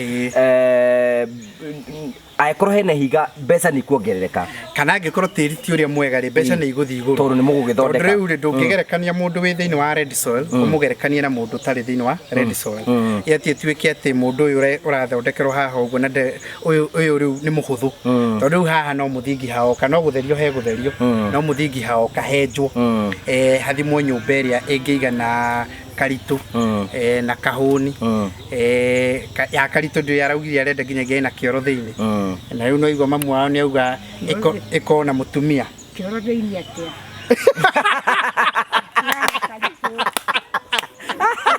angĩkorwo hena ihiga, mbeca nĩ ikuongerereka. Kana angĩkorwo tĩri ti ũrĩa mwega rĩ, mbeca nĩ igũthiĩ igũrũ. Tondũ nĩ mũgũgĩthondeka. Tondũ rĩu rĩ, ndũngĩgerekania mũndũ wĩ thĩinĩ wa red soil ũmũgerekanie na mũndũ ũtarĩ thĩinĩ wa red soil. Ĩ atĩ ĩtuĩke atĩ mũndũ ũyũ ũrathondekerwo haha ũguo na ũyũ rĩu nĩ mũhũthũ, tondũ rĩu haha no mũthingi haoka, no gũtherio he gũtherio, no mũthingi haoka henjwo, hathimwo nyũmba ĩrĩa ĩngĩigana karitũ, na kahũni, ya karitũ ndĩ araugire arenda nginyagia ĩna kĩoro thĩinĩ. Na rĩu no igua mamu wao nĩ auga ĩkorwo na mũtumia. Kĩoro thĩinĩ atĩa?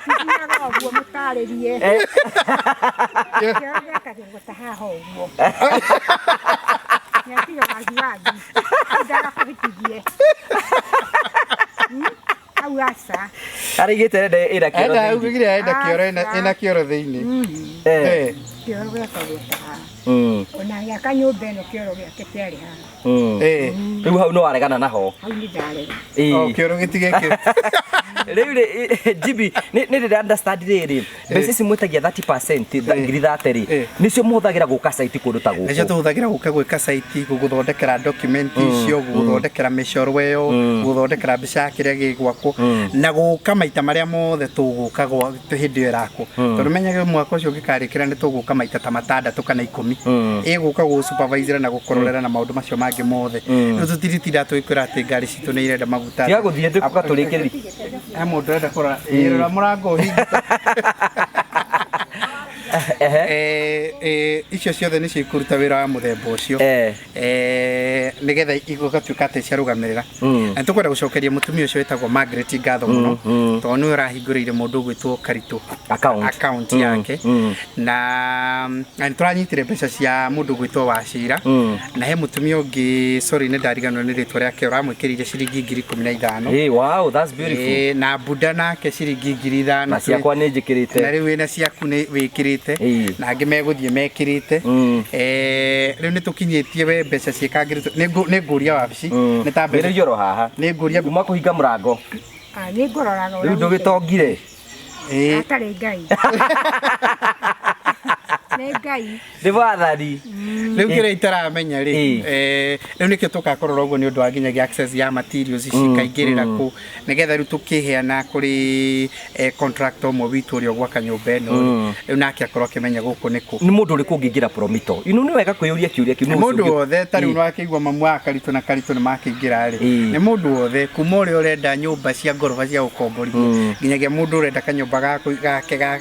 Tũthiaga ũguo mũtarĩrie. Kĩoro gĩakagĩrwo ta haha ũguo. Nĩatiga wagiwagi. Ndagakũhĩtithie. Hau aca. Araigĩte arenda ĩna kĩoro Enda thĩinĩ. augire enda kĩoro ĩna kĩoro thĩinĩ. Kĩoro gĩakagwo ta haha. Ona gĩaka nyũmba ĩno kĩoro gĩake kĩarĩ haha. Rĩu hau no waregana naho. Hau nĩ ndarega. O kĩoro gĩtigekĩro. Rĩu rĩ, Jimmy, nĩ ndĩra understand rĩrĩ, mbeca ici mwĩtagia 30%, ngiri 30 rĩ, nĩcio mũhũthagĩra gũka site kũndũ ta Nĩcio gũkũ? tũhũthagĩra gũka gwĩka site, gũgũthondekera document icio, gũgũthondekera mĩcoro ĩyo, gũgũthondekera mbica ya kĩrĩa gĩgwakwo, na gũka maita marĩa mothe tũgũka hĩndĩ ĩyo ĩrakwo, tondũ menyage mwaka ũcio ũngĩkarĩkĩra nĩ tũgũka maita ta 6 kana 10, ĩgũka gũgũsupervisera na gũkũrorera na maũndũ macio mangĩ mothe. Rĩu tũtiritinda tũgĩkwĩra atĩ ngari citũ nĩ irenda maguta. Tiga gũthiĩ tũka tũrĩkĩrĩrie. He mũndũ ũrenda kũrora. Ĩ, rora mũrango ũhingĩte. Icio ciothe nĩcio ikũruta wĩra wa mũthemba ũcio, nĩgetha igatuĩka atĩ ciarũgamĩrĩra. Na nĩtũkwenda gũcokeria mũtumia ũcio wĩtagwo Margaret ngatho mũno, tondũ nĩwe ũrahingũrĩire mũndũ ũgwĩtwo Karitũ Account. Account yake. Na nĩtũranyitire mbeca cia mũndũ ũgwĩtwo Wacira, na he mũtumia ũngĩ, sorry, nĩ ndariganĩrwo nĩ rĩtwa rĩake, ũramwĩkĩrĩire ciringi 15,000. Hey, wow, that's beautiful. Na Buda nake ciringi 5,000. Na ciakwa nĩ Na njĩkĩrĩte. Rĩu wĩna ciaku nĩ wĩkĩrĩte, na angĩ megũthiĩ mekĩrĩte. Rĩu nĩ tũkinyĩtie we mbeca ciĩkangĩrĩtwo. Nĩ ngũria wabici nĩ ta mbeca Wĩrĩrio oro haha. Nĩ ngũria. Kuma kũhinga mũrango. Ah, nĩ ngũroraga Rĩu ũrĩa. ndũgĩtongire. Atarĩ Ngai. Nĩ Ngai. Nĩ wathani. Rĩu kĩrĩa itaramenya rĩ, rĩu nĩkĩo tũkakũrora ũguo nĩ ũndũ wa nginyagia access ya materials ici ikaingĩrĩra kũ, nĩgetha rĩu tũkĩheana kũrĩ contractor ũmwe witũ ũrĩa ũgwaka nyũmba ĩno rĩ, rĩu nake akorwo akĩmenya gũkũ nĩ kũ. Nĩ mũndũ ũrĩkũ ũngĩingĩra Promito? Ino nĩ wega kwĩyũria kĩũria kĩu. Nũ ũcio Mũndũ wothe ta rĩu nĩwakĩigua mamu wa Karitũ na Karitũ nĩ makĩingĩra rĩ, nĩ mũndũ wothe kuma ũrĩa ũrenda nyũmba cia ngoroba cia gũkomborithia nginyagia mũndũ ũrenda kanyũmba gake ga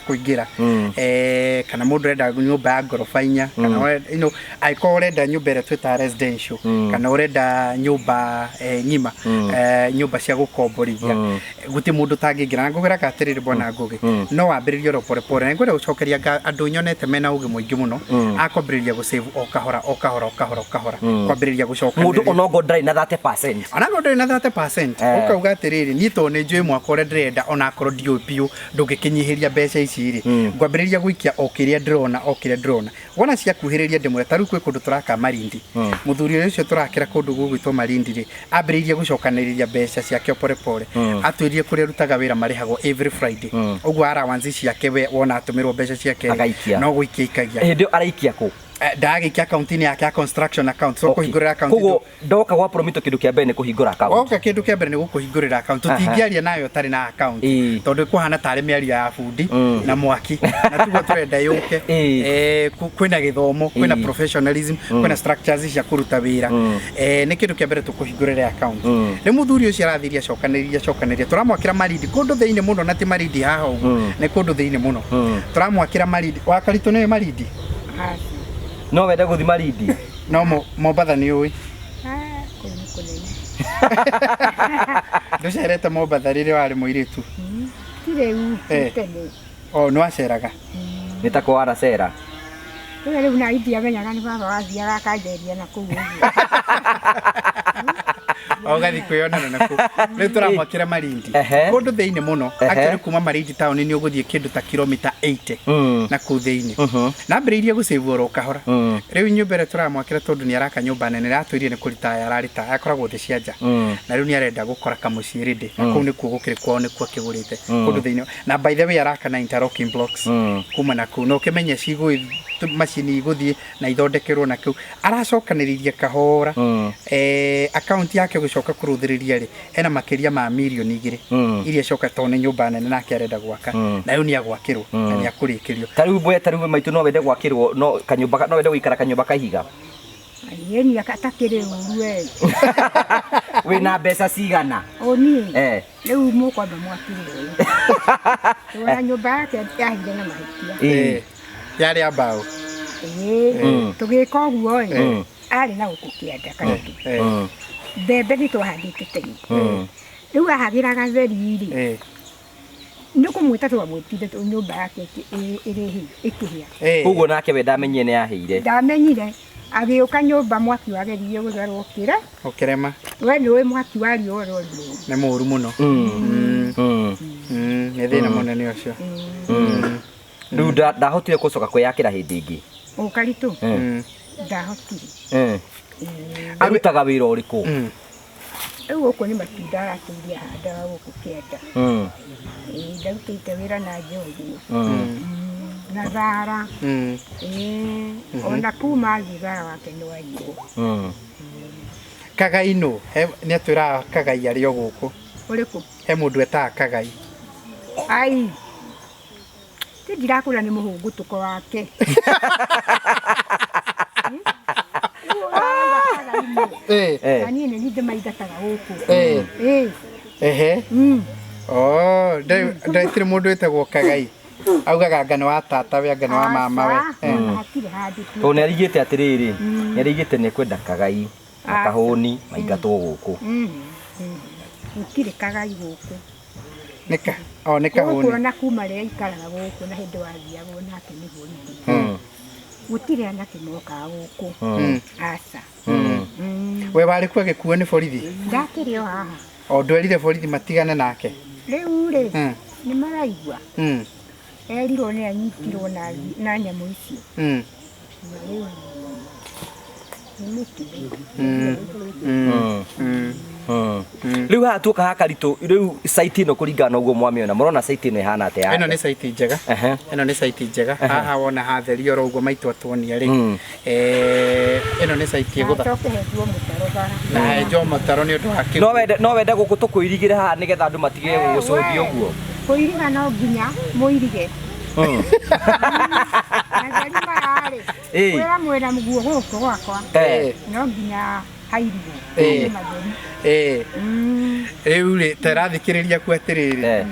kũingĩra, kana mũndũ ũrenda nyũmba ya ngoroba 4, kana angĩkorwo ũrenda nyũmba ĩrĩa twĩtaga residential, kana ũrenda nyũmba ng'ima, nyũmba cia gũkomborithia, gũtirĩ mũndũ ũtangĩingĩra. Na ngũgĩraga atĩrĩrĩ, bwana Ngũgĩ, no wambĩrĩrie oro pore pore, na ngwenda gũcokeria andũ nyonete mena ũgĩ mũingĩ mũno akwambĩrĩria gũsave o kahora, o kahora, o kahora, o kahora, kwambĩrĩria Mũndũ gũcokanĩrĩria. Onongo ndarĩ na 30%. Onakorwo ndũrĩ na 30%, ũkauga atĩrĩrĩ, niĩ tondũ nĩ njũĩ mwaka ũrĩa ndĩrenda, onakorwo ndiũĩ biũ, ndũngĩkĩnyihĩria mbeca ici rĩ, ngwambĩrĩria gũikia o kĩrĩa ndĩrona, o kĩrĩa ndĩrona, wona ciakuhĩrĩria ndĩmwe. Ta rĩu kwĩ kũndũ tũraka Marindi, mũthuri ũrĩa ũcio tũrakĩra kũndũ gũgwĩtwo Marindi rĩ, ambĩrĩirie gũcokanĩrĩria mbeca ciake o pore pore. Atwĩrire kũrĩa arutaga wĩra marĩhagwo every Friday, ũguo allowance ciake we wona atũmĩrwo mbeca ciake rĩ, Agaikia. no gũikia ikagia. Hĩndĩ ĩyo araikia kũ? Ndagĩikia akaunti-inĩ yake ya construction account, so kũhingũrĩra account. Koguo ndoka gwa Promito, kĩndũ kĩa mbere nĩ kũhingũra account. Woka, kĩndũ kĩa mbere nĩ gũkũhingũrĩra account. Tũtingĩaria nayo ũtarĩ na account, tondũ ĩkũhana tarĩ mĩario ya bundi na mwaki, na tiguo tũrenda yũke. Kwĩna gĩthomo, kwĩna professionalism, kwĩna structures cia kũruta wĩra. Nĩ kĩndũ kĩa mbere tũkũhingũrĩre account. Rĩu mũthuri ũcio arathirie acokanĩrĩria, acokanĩrĩria, tũramwakĩra Marindi kũndũ thĩinĩ mũno, na ti Marindi haha ũguo, nĩ kũndũ thĩinĩ mũno tũramwakĩra Marindi. Wa Karitũ, nĩwe Marindi? Aca. No wende gũthi Marindi? No Mombatha nĩ ũĩ? Ah, kũu nĩ kũnene. Ndũcerete Mombatha rĩrĩa warĩ mũirĩtu? Ti rĩu, ti tene. O nĩ waceraga? Nĩ ta kwa wanacera. Rĩu rĩu na ndiamenyaga nĩ baba wathiaga akanjeria na kũu ũguo. Ũgathiĩ kwĩyonera nakuo. Rĩu tũramwakĩra Malindi. Kũndũ thĩinĩ mũno. Actually kuma Malindi town nĩ ũgũthiĩ kĩndũ ta kilomita 80 na kũu thĩinĩ. Nambĩrĩirie gũcĩvwo oro kahora. Rĩu nyũmba ĩrĩa tũramwakĩra tondũ nĩ araka nyũmba nene ĩratwĩrire nĩ kũritaya araritaya akoragwo thĩ cia nja. Na rĩu nĩ arenda gũkora kamũciĩ rĩndĩ. Na kũu nĩkuo gũkĩrĩ kwao nĩkuo akĩgũrĩte. Kũndũ thĩinĩ. Na by the way araka na interlocking blocks. Kuma na kũu. Na ũkĩmenye cigũ macini igũthiĩ na ithondekerwo na kũu. Aracokanĩrĩria kahora. Akaunti yake gũcoka kũrũthĩrĩria rĩ ena makĩria ma mirioni 2 iria coka tondũ nĩ nyũmba nene nake arenda gwaka. Na rĩu nĩ agwakĩrwo na nĩ akũrĩkĩrio. Ta rĩu bwe ta rĩu maitũ no wende gwakĩrwo no kanyũmba no wende gũikara kanyũmba ka ihiga. Ĩni atakĩrĩ ũru we. Wĩna mbeca cigana? O niĩ. Rĩu mũkwamba mwakĩrwo. Tũra nyũmba yake yahire na mahĩtia. Yarĩ ya mbaũ. Tũgĩka ũguo ĩ arĩ na gũkũ kĩanda kaitũ. Mbembe nĩ twahandĩte tene. Rĩu ahagĩra gatheri rĩ. Nĩ kũmwĩta twamwĩtire nyũmba yake ĩrĩ ĩkĩhĩa. Ũguo nake we ndamenyire nĩ yahĩire. Ndamenyire. Agĩũka nyũmba mwaki wageririe gũtwarwo ũkĩra. Ũkĩrema. We nĩũĩ mwaki wa riũa ũrĩa ũrĩ mũũru. Nĩ mũũru mũno. Nĩ thĩna mũnene ũcio. Rĩu ndahotire gũcoka kwĩyakĩra hĩndĩ ĩngĩ. Ũkaritũ? Ndahotire. Arutaga wĩra ũrĩkũ? Rĩu gũkũ nĩ matunda aratũire ahandaga gũkũ kĩanda. Ndarutĩte wĩra na nja ũguo. Na thara. Ona kuma athiĩ thara wake nĩ waiywo. Kagai nũ? Nĩ atwĩraga Kagai arĩ o gũkũ. Ũrĩkũ? He mũndũ etaga Kagai. Ai. Ti ndirakũra nĩ mũhũngũtũko wake. Na niĩ nĩ niĩ ndĩmaingataga gũkũ. Oh, ndaitirĩ mũndũ wĩtagwo Kagai. Augaga anga nĩ wa tata we anga nĩ wa mama we. Hatirĩ handũ. Tondũ nĩ arigĩte atĩrĩrĩ, nĩ arigĩte nĩ ekwenda Kagai na Kahũni maingatwo gũkũ. Gũtirĩ Kagai gũkũ. Nĩka, o nĩ Kahũni. Gũkũ ona kuma rĩrĩa aikaraga gũkũ na hĩndĩ wathiagwo nake nĩ borithi. Gũtirĩ anake mokaga gũkũ. Aca. We warĩ kuo agĩkuo nĩ borithi? Ndakĩrĩ o haha. O ndwerire borithi matigane nake? Rĩu rĩ, nĩ maraigua. Erirwo nĩ anyitirwo na nyamũ icio. Na rĩu nĩ mũtugo. Rĩu haha tuoka haha Karitũ, rĩu site ĩno kũringana na ũguo mwamĩona, mũrona site ĩno ĩhana atĩa? Ĩno nĩ site njega. Ĩno nĩ site njega. Haha wona hatherio oro ũguo maitũ atuonia rĩ. Ĩno nĩ site ĩgũtha. Acoke henjwo mũtaro bara. Na henjwo mũtaro nĩ ũndũ wa kĩguũ. No wende gũkũ tũkũirigĩre haha nĩgetha andũ matige gũgũcũthia ũguo? Kũiriga no nginya mũirige. Atheri maya rĩ, kwĩra mwĩra mũguo gũkũ gwakwa. No nginya hairigwo. Rĩu rĩ, ta ĩrathikĩrĩria ku atĩrĩrĩ,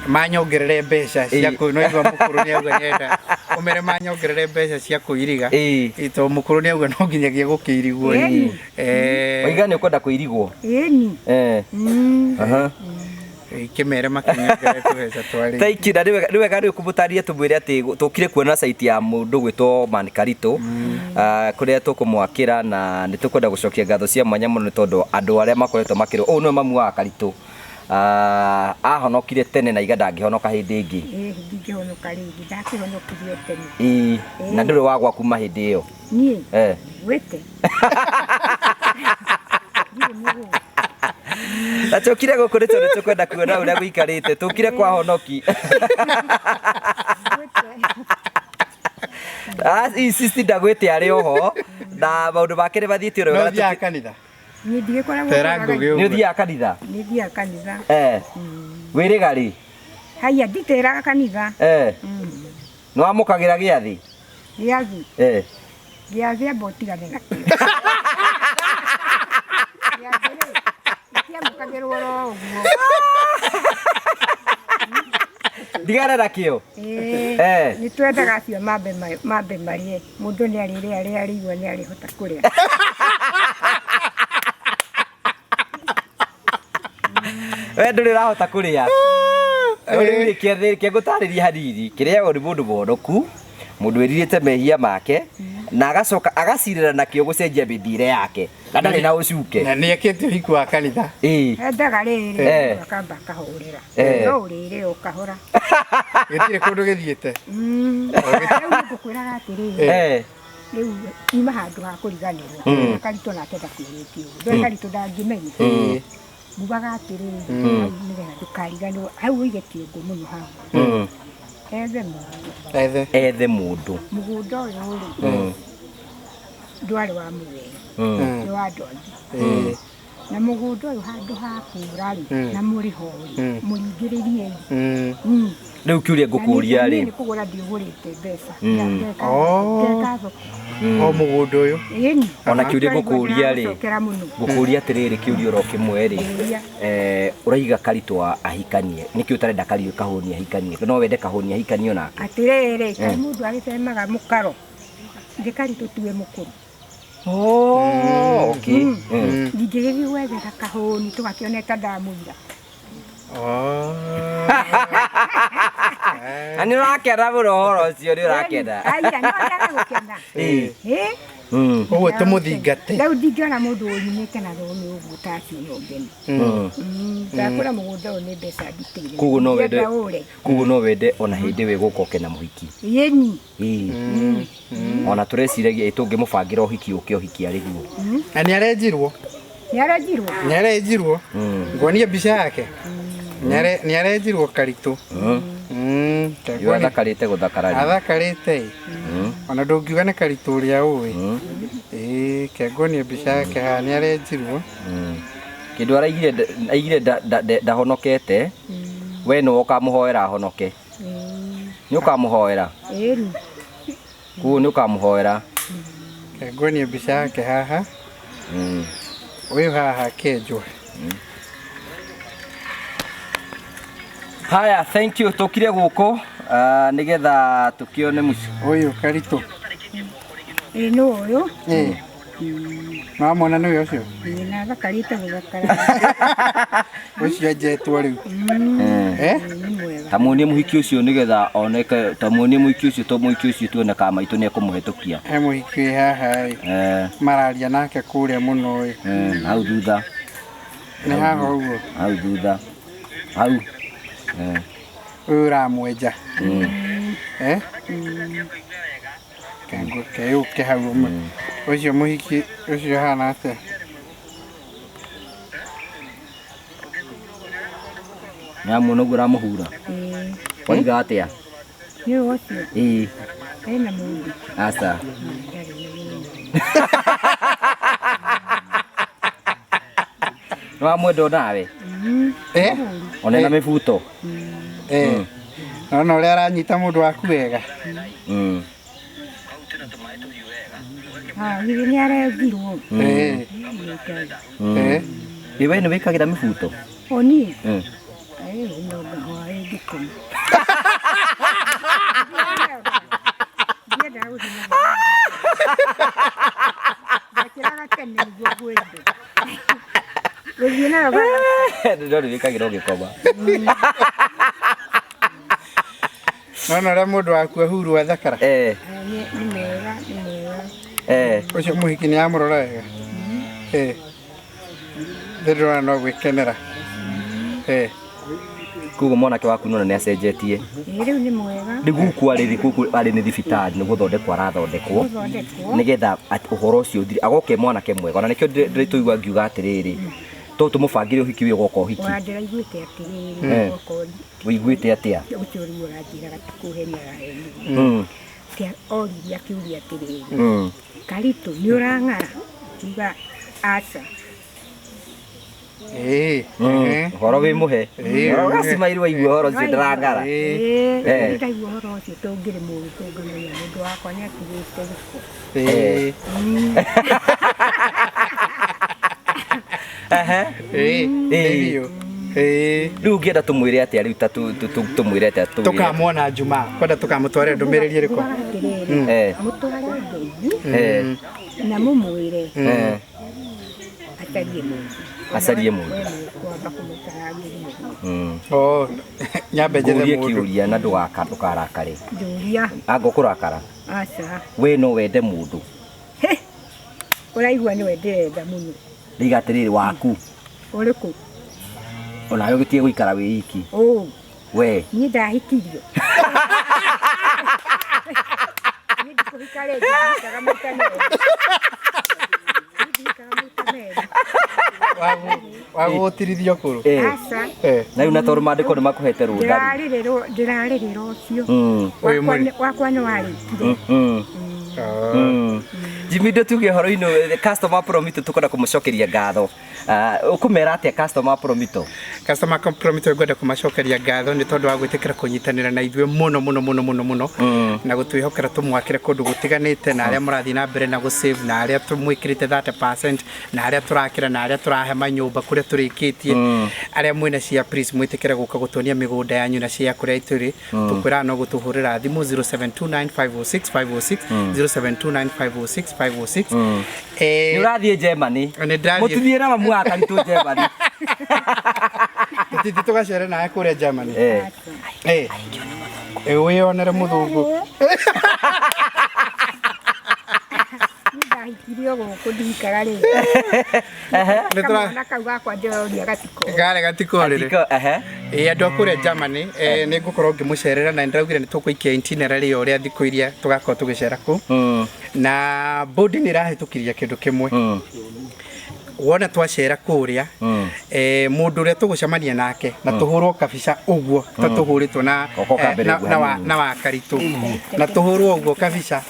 manyongerere mbeca cia kũ, no igua mũkũrũ nĩ auga nĩenda. Ũmere manyongerere mbeca cia kũiriga. Tondũ mũkũrũ nĩ auga no nginyagia gũkĩirigwo. Waiga nĩ ũkwenda kũirigwo? Ĩni. Ikĩmere makĩnyongerere tũbeca twarĩ. Thank you. Na nĩ wega rĩu kũmũtarĩria tũmwĩre atĩ tũkire kuona site ya mũndũ gwĩtwo Man Karitũ, kũrĩa tũkũmwakĩra na nĩ tũkwenda gũcokia ngatho cia mwanya mũno nĩ tondũ andũ arĩa makoretwo makĩrwo, ũyũ nĩwe mamu wa Karitũ. Ahonokire tene na iga ndangĩhonoka hĩndĩ ĩngĩ. Ndingĩhonoka rĩngĩ, ndakĩhonokirio tene. Na ndũrĩ wagwa kuma hĩndĩ ĩyo? Niĩ? Gwĩte. Ndirĩ mũgũnda. Na tũkire gũkũ nĩ tondũ tũkwenda kuona ũrĩa gũikarĩte, tũkire kwa honoki. Ici ndagwĩte arĩ oho, na maũndũ make nĩ mathiĩte oro No wega. ũthiaga kanitha? Niĩ ndigĩkoragwo Tera ngũraga. Ngũgĩ ũguo. Nĩ ũthiaga kanitha? Nĩ thiaga kanitha. Wĩrĩga rĩ? Haiya, nditĩraga kanitha. Nĩ wamũkagĩra gĩathĩ? Gĩathĩ? Gĩathĩ amba ũtigane nakĩo. Gĩathĩ rĩ, gĩtiamũkagĩrwo oro ũguo. Ndigana nakĩo? Nĩ twendaga acio mambe marĩe. Mũndũ nĩ arĩrĩa arĩa arĩigua nĩ arĩhota kũrĩa. We ndũrĩ ũrahota kũrĩa. Rĩu rĩ, kĩngũtarĩria hanini, kĩrĩagwo nĩ mũndũ mũhonoku, mũndũ wĩrirĩte mehia make, Na agacoka agacirĩra nakĩo gũcenjia mĩthiĩre yake na ndarĩ na ũcuke. Na nĩ ekĩte ũhiki wa kanitha. Ĩĩ. Endaga rĩrĩ akamba akahũrĩra. No ũrĩrĩ o kahora. Gĩtirĩ kũndũ gĩthiĩte. Rĩu ngũkwĩraga atĩrĩrĩ, rĩu ima handũ ha kũriganĩrwo. Karitũ nake ndakwĩrĩte ũguo. Ndũĩ Karitũ ndangĩmenya. Ngugaga atĩrĩrĩ, hau nĩgetha ndũkariganĩrwo, hau ũige kĩongo mũno hau. Ethe mũndũ. Ethe. Ethe mũndũ. Mũgũnda ũyũ rĩ, ndwarĩ wa mũgeni, nĩ wa andũ angĩ. Na mũgũnda ũyũ handũ ha kũra rĩ, na mũrĩho rĩ, mũringĩrĩrie. Rĩu kĩũria ngũkũria rĩ, nĩ kũgũra ndiũgũrĩte mbeca. Oh. Ngeka thoko. O mũgũnda ũyũ. Ĩni. Ona kĩũria ngũkũria rĩ, Cokera mũno. ngũkũria atĩrĩrĩ kĩũria oro kĩmwe rĩ, Kĩũria. Ũraiga Karitũ ahikanie, nĩkĩ ũtarenda Kahũni ahikanie? No wende Kahũni ahikanie onake? Atĩrĩrĩ, kaĩ mũndũ agĩtemaga mũkaro, ndĩ Karitũ tiwe mũkũrũ. Oh, okay. Ndingĩgĩthiĩ gwethera Kahũni tũgakĩone ta ndamũira. Na nĩ ũrakena mũno ũhoro ũcio, nĩ ũrakena. Aya, no njage gũkena. Ũguo tũmũthingate. Rĩu ndingĩona mũndũ ũnyumĩte na thome ũguo ta acio no ngene. Ndakũra mũgũnda ũyũ nĩ mbeca ndutĩire. Koguo no wende, Ndingĩenda ũre. koguo no wende ona hĩndĩ ĩyo ĩgũka ũke na mũhiki. Ĩni. Ona tũreciragia tũngĩmũbangĩra ũhiki ũke ũhiki arĩ guo. Na nĩ arenjirwo. Nĩ arenjirwo. Nĩ arenjirwo. Nguonie mbica yake. Nĩ arenjirwo Karitũ. Yo athakarĩte gũthakara rĩ. Athakarĩte. Ona ndũngiuga nĩ Karitũ ũrĩa ũĩ. Ke nguonie mbica yake haha, nĩ arenjirwo. Kĩndũ araigire, aigire ndahonokete. We nĩwe ũkamũhoera ahonoke. Nĩ ũkamũhoera. Ĩni. Koguo nĩ ũkamũhoera. Ke nguonie mbica yake haha. Ũyũ haha kenjwo. Haya, thank you. Tũkire gũkũ nĩgetha tũkĩone mũciĩ. Ũyũ Karitũ. Ĩ nũ ũyũ? Wamwona nĩwe ũcio? Ĩ, na athakarĩte gũthakara. Ũcio enjetwo rĩu. Nĩ mwega. Ta muonie mũhiki ũcio nĩgetha oneke, ta muonie mũhiki ũcio, to mũhiki ũcio tuone kana maitũ nĩ ekũmũhetũkia. He mũhiki wĩ haha ĩ. Mararia nake kũrĩa mũno ĩ. Hau thutha. Nĩ haha ũguo. Hau thutha. Hau. Ũyũ ũramwenja. Keyũke hau ũmwe. Ũcio mũhiki ũcio hana atĩa? Nĩamuona ũguo ũramũhura? Waiga atĩa? Nĩ ũcio. Ĩĩ. Ena mũndũ. Aca. Ndarĩ na mũndũ. Nĩwamwenda onawe? Ona ena mĩbuto? Nona ũrĩa aranyita mũndũ waku wega? Githĩ nĩ arenjirwo. Ĩ we nĩ wĩkagĩra mĩbuto? O niĩ? No ngahũa ĩngĩkoma. Ndiendaga gũthiĩ na Ndekĩraga tene nĩguo ngwĩrwo. Gũthiĩ nayo No nĩ wĩkagĩra ũgĩkoma. Nona ũrĩa mũndũ waku ahurwo athakara? Nĩ mwega, nĩ mwega. Ũcio mũhiki nĩ amũrora wega? Ndĩrona no gwĩkenera. Koguo mwanake waku nona nĩ acenjetie. Rĩu nĩ mwega. Rĩu gũkũ arĩ, gũkũ arĩ nĩ thibitarĩ, nĩ gũthondekwo arathondekwo. Gũthondekwo. Nĩgetha ũhoro ũcio ũthire, agoke mwanake mwega. Ona nĩkĩo ndĩraigua ngiuga atĩrĩrĩ, to tũmũbangĩre ũhiki ũyũ ũgoka ũhiki. Ona ndĩraiguĩte atĩrĩrĩ, ũgoka ũhiki. Ũiguĩte atĩa? Ũcio rĩu ũranjĩraga ti kũhenia arahenirie. Atĩ oririe akĩũria atĩrĩrĩ, Karitũ nĩ ũrang'ara? Akiuga aca. Ũhoro wĩ mũhe. Ũracimairwo aigua ũhoro ũcio ndĩrang'ara. Ndaigua ũhoro ũcio tũngĩrĩ mũũru tũngĩmenya mũndũ wakwa nĩ atigĩte gĩko. Rĩu ũngĩenda tũmwĩre atĩa rĩu ta tũmwĩre atĩa tũmwĩre? Tũkamwona Jumaa. Kwenda tũkamũtwarĩra ndũmĩrĩri ĩrĩkũ? Mũtware ngeithi na mũmwĩre acarie mũndũ. Acarie mũndũ. Kwamba kũmũtarangĩria. Oh, nyambe njethe Ngũrie mũndũ. kĩũria na ndũkarakare. Njũria. Anga ũkũrakara. Aca. We no wende mũndũ. He! Ũraigua nĩwe ndĩrenda mũno. Ndiga atĩrĩrĩ waku. Ũrĩkũ? Onawe ũgĩtige gũikara wĩ iki. Ũ. We. Niĩ ndahikirio. Niĩ ndikũhika rĩngĩ, ndihikaga maita merĩ. Niĩ ndihikaga maita merĩ. Wagũtirithio kũrũ. Eh. Aca. Eh. Na rĩu na tondũ maandĩko nĩ makũhete rũtha. Ndĩrarĩrĩrwo ndĩrarĩrĩra ũcio. Mm. Ũyũ Wakwa mwĩrĩ. wakwa nĩ warĩkire. Mm. Oh. Mm. Jimmy ndo tuge horo-inĩ customer promito tukwenda kũmũcokeria ngatho. Ũkũmera atĩa customer promito? Customer Promito ngwenda kũmacokeria ngatho nĩ tondũ wa gwĩtĩkĩra kũnyitanĩra na ithuĩ mũno mũno mũno mũno mũno na gũtwĩhokera tũmwakĩre kũndũ gũtiganĩte na arĩa mũrathiĩ na mbere na gũ-save na arĩa tũmwĩkĩrĩte 30% na arĩa tũrakĩra na arĩa tũrahe manyũmba kũrĩa tũrĩkĩtie arĩa mwĩna cia please mwĩtĩkĩre gũka gũtuonia mĩgũnda yanyu na cia kũrĩa tũrĩ tũkwĩraga no gũtũhũrĩra thimũ 0729506506 0729506506 Nĩ ũrathiĩ Germany. Nĩ ndĩrathiĩ. Mũtithiĩ na mamu wa Karitũ Germany. Tũthiĩ tũgacere nawe kũrĩa Germany. Eh. Eh. Eh, wĩyonere mũthũngũ. Niĩ ndahikirio gũkũ ndihikaga rĩngĩ. Nĩ tũra- Kamwana kau gakwa ndĩroria gatiko. Gare gatikorĩre. Atiko, ehe. Ĩ andũ a kũrĩa Germany nĩ ngũkorwo ngĩmũcerera na nĩndĩraugire nĩ tũgũikia itinerary ya ũrĩa thikũ iria tũgakorwo tũgĩcera kũu. Na bodi nĩ ĩrahĩtũkiria kĩndũ kĩmwe. Wona twacera kũrĩa mũndũ ũrĩa tũgũcemania nake na tũhũrwo kabica ũguo ta tũhũrĩtwo na Goko ka mbere ũguo hanini. na wa Karitũ na tũhũrwo ũguo kabica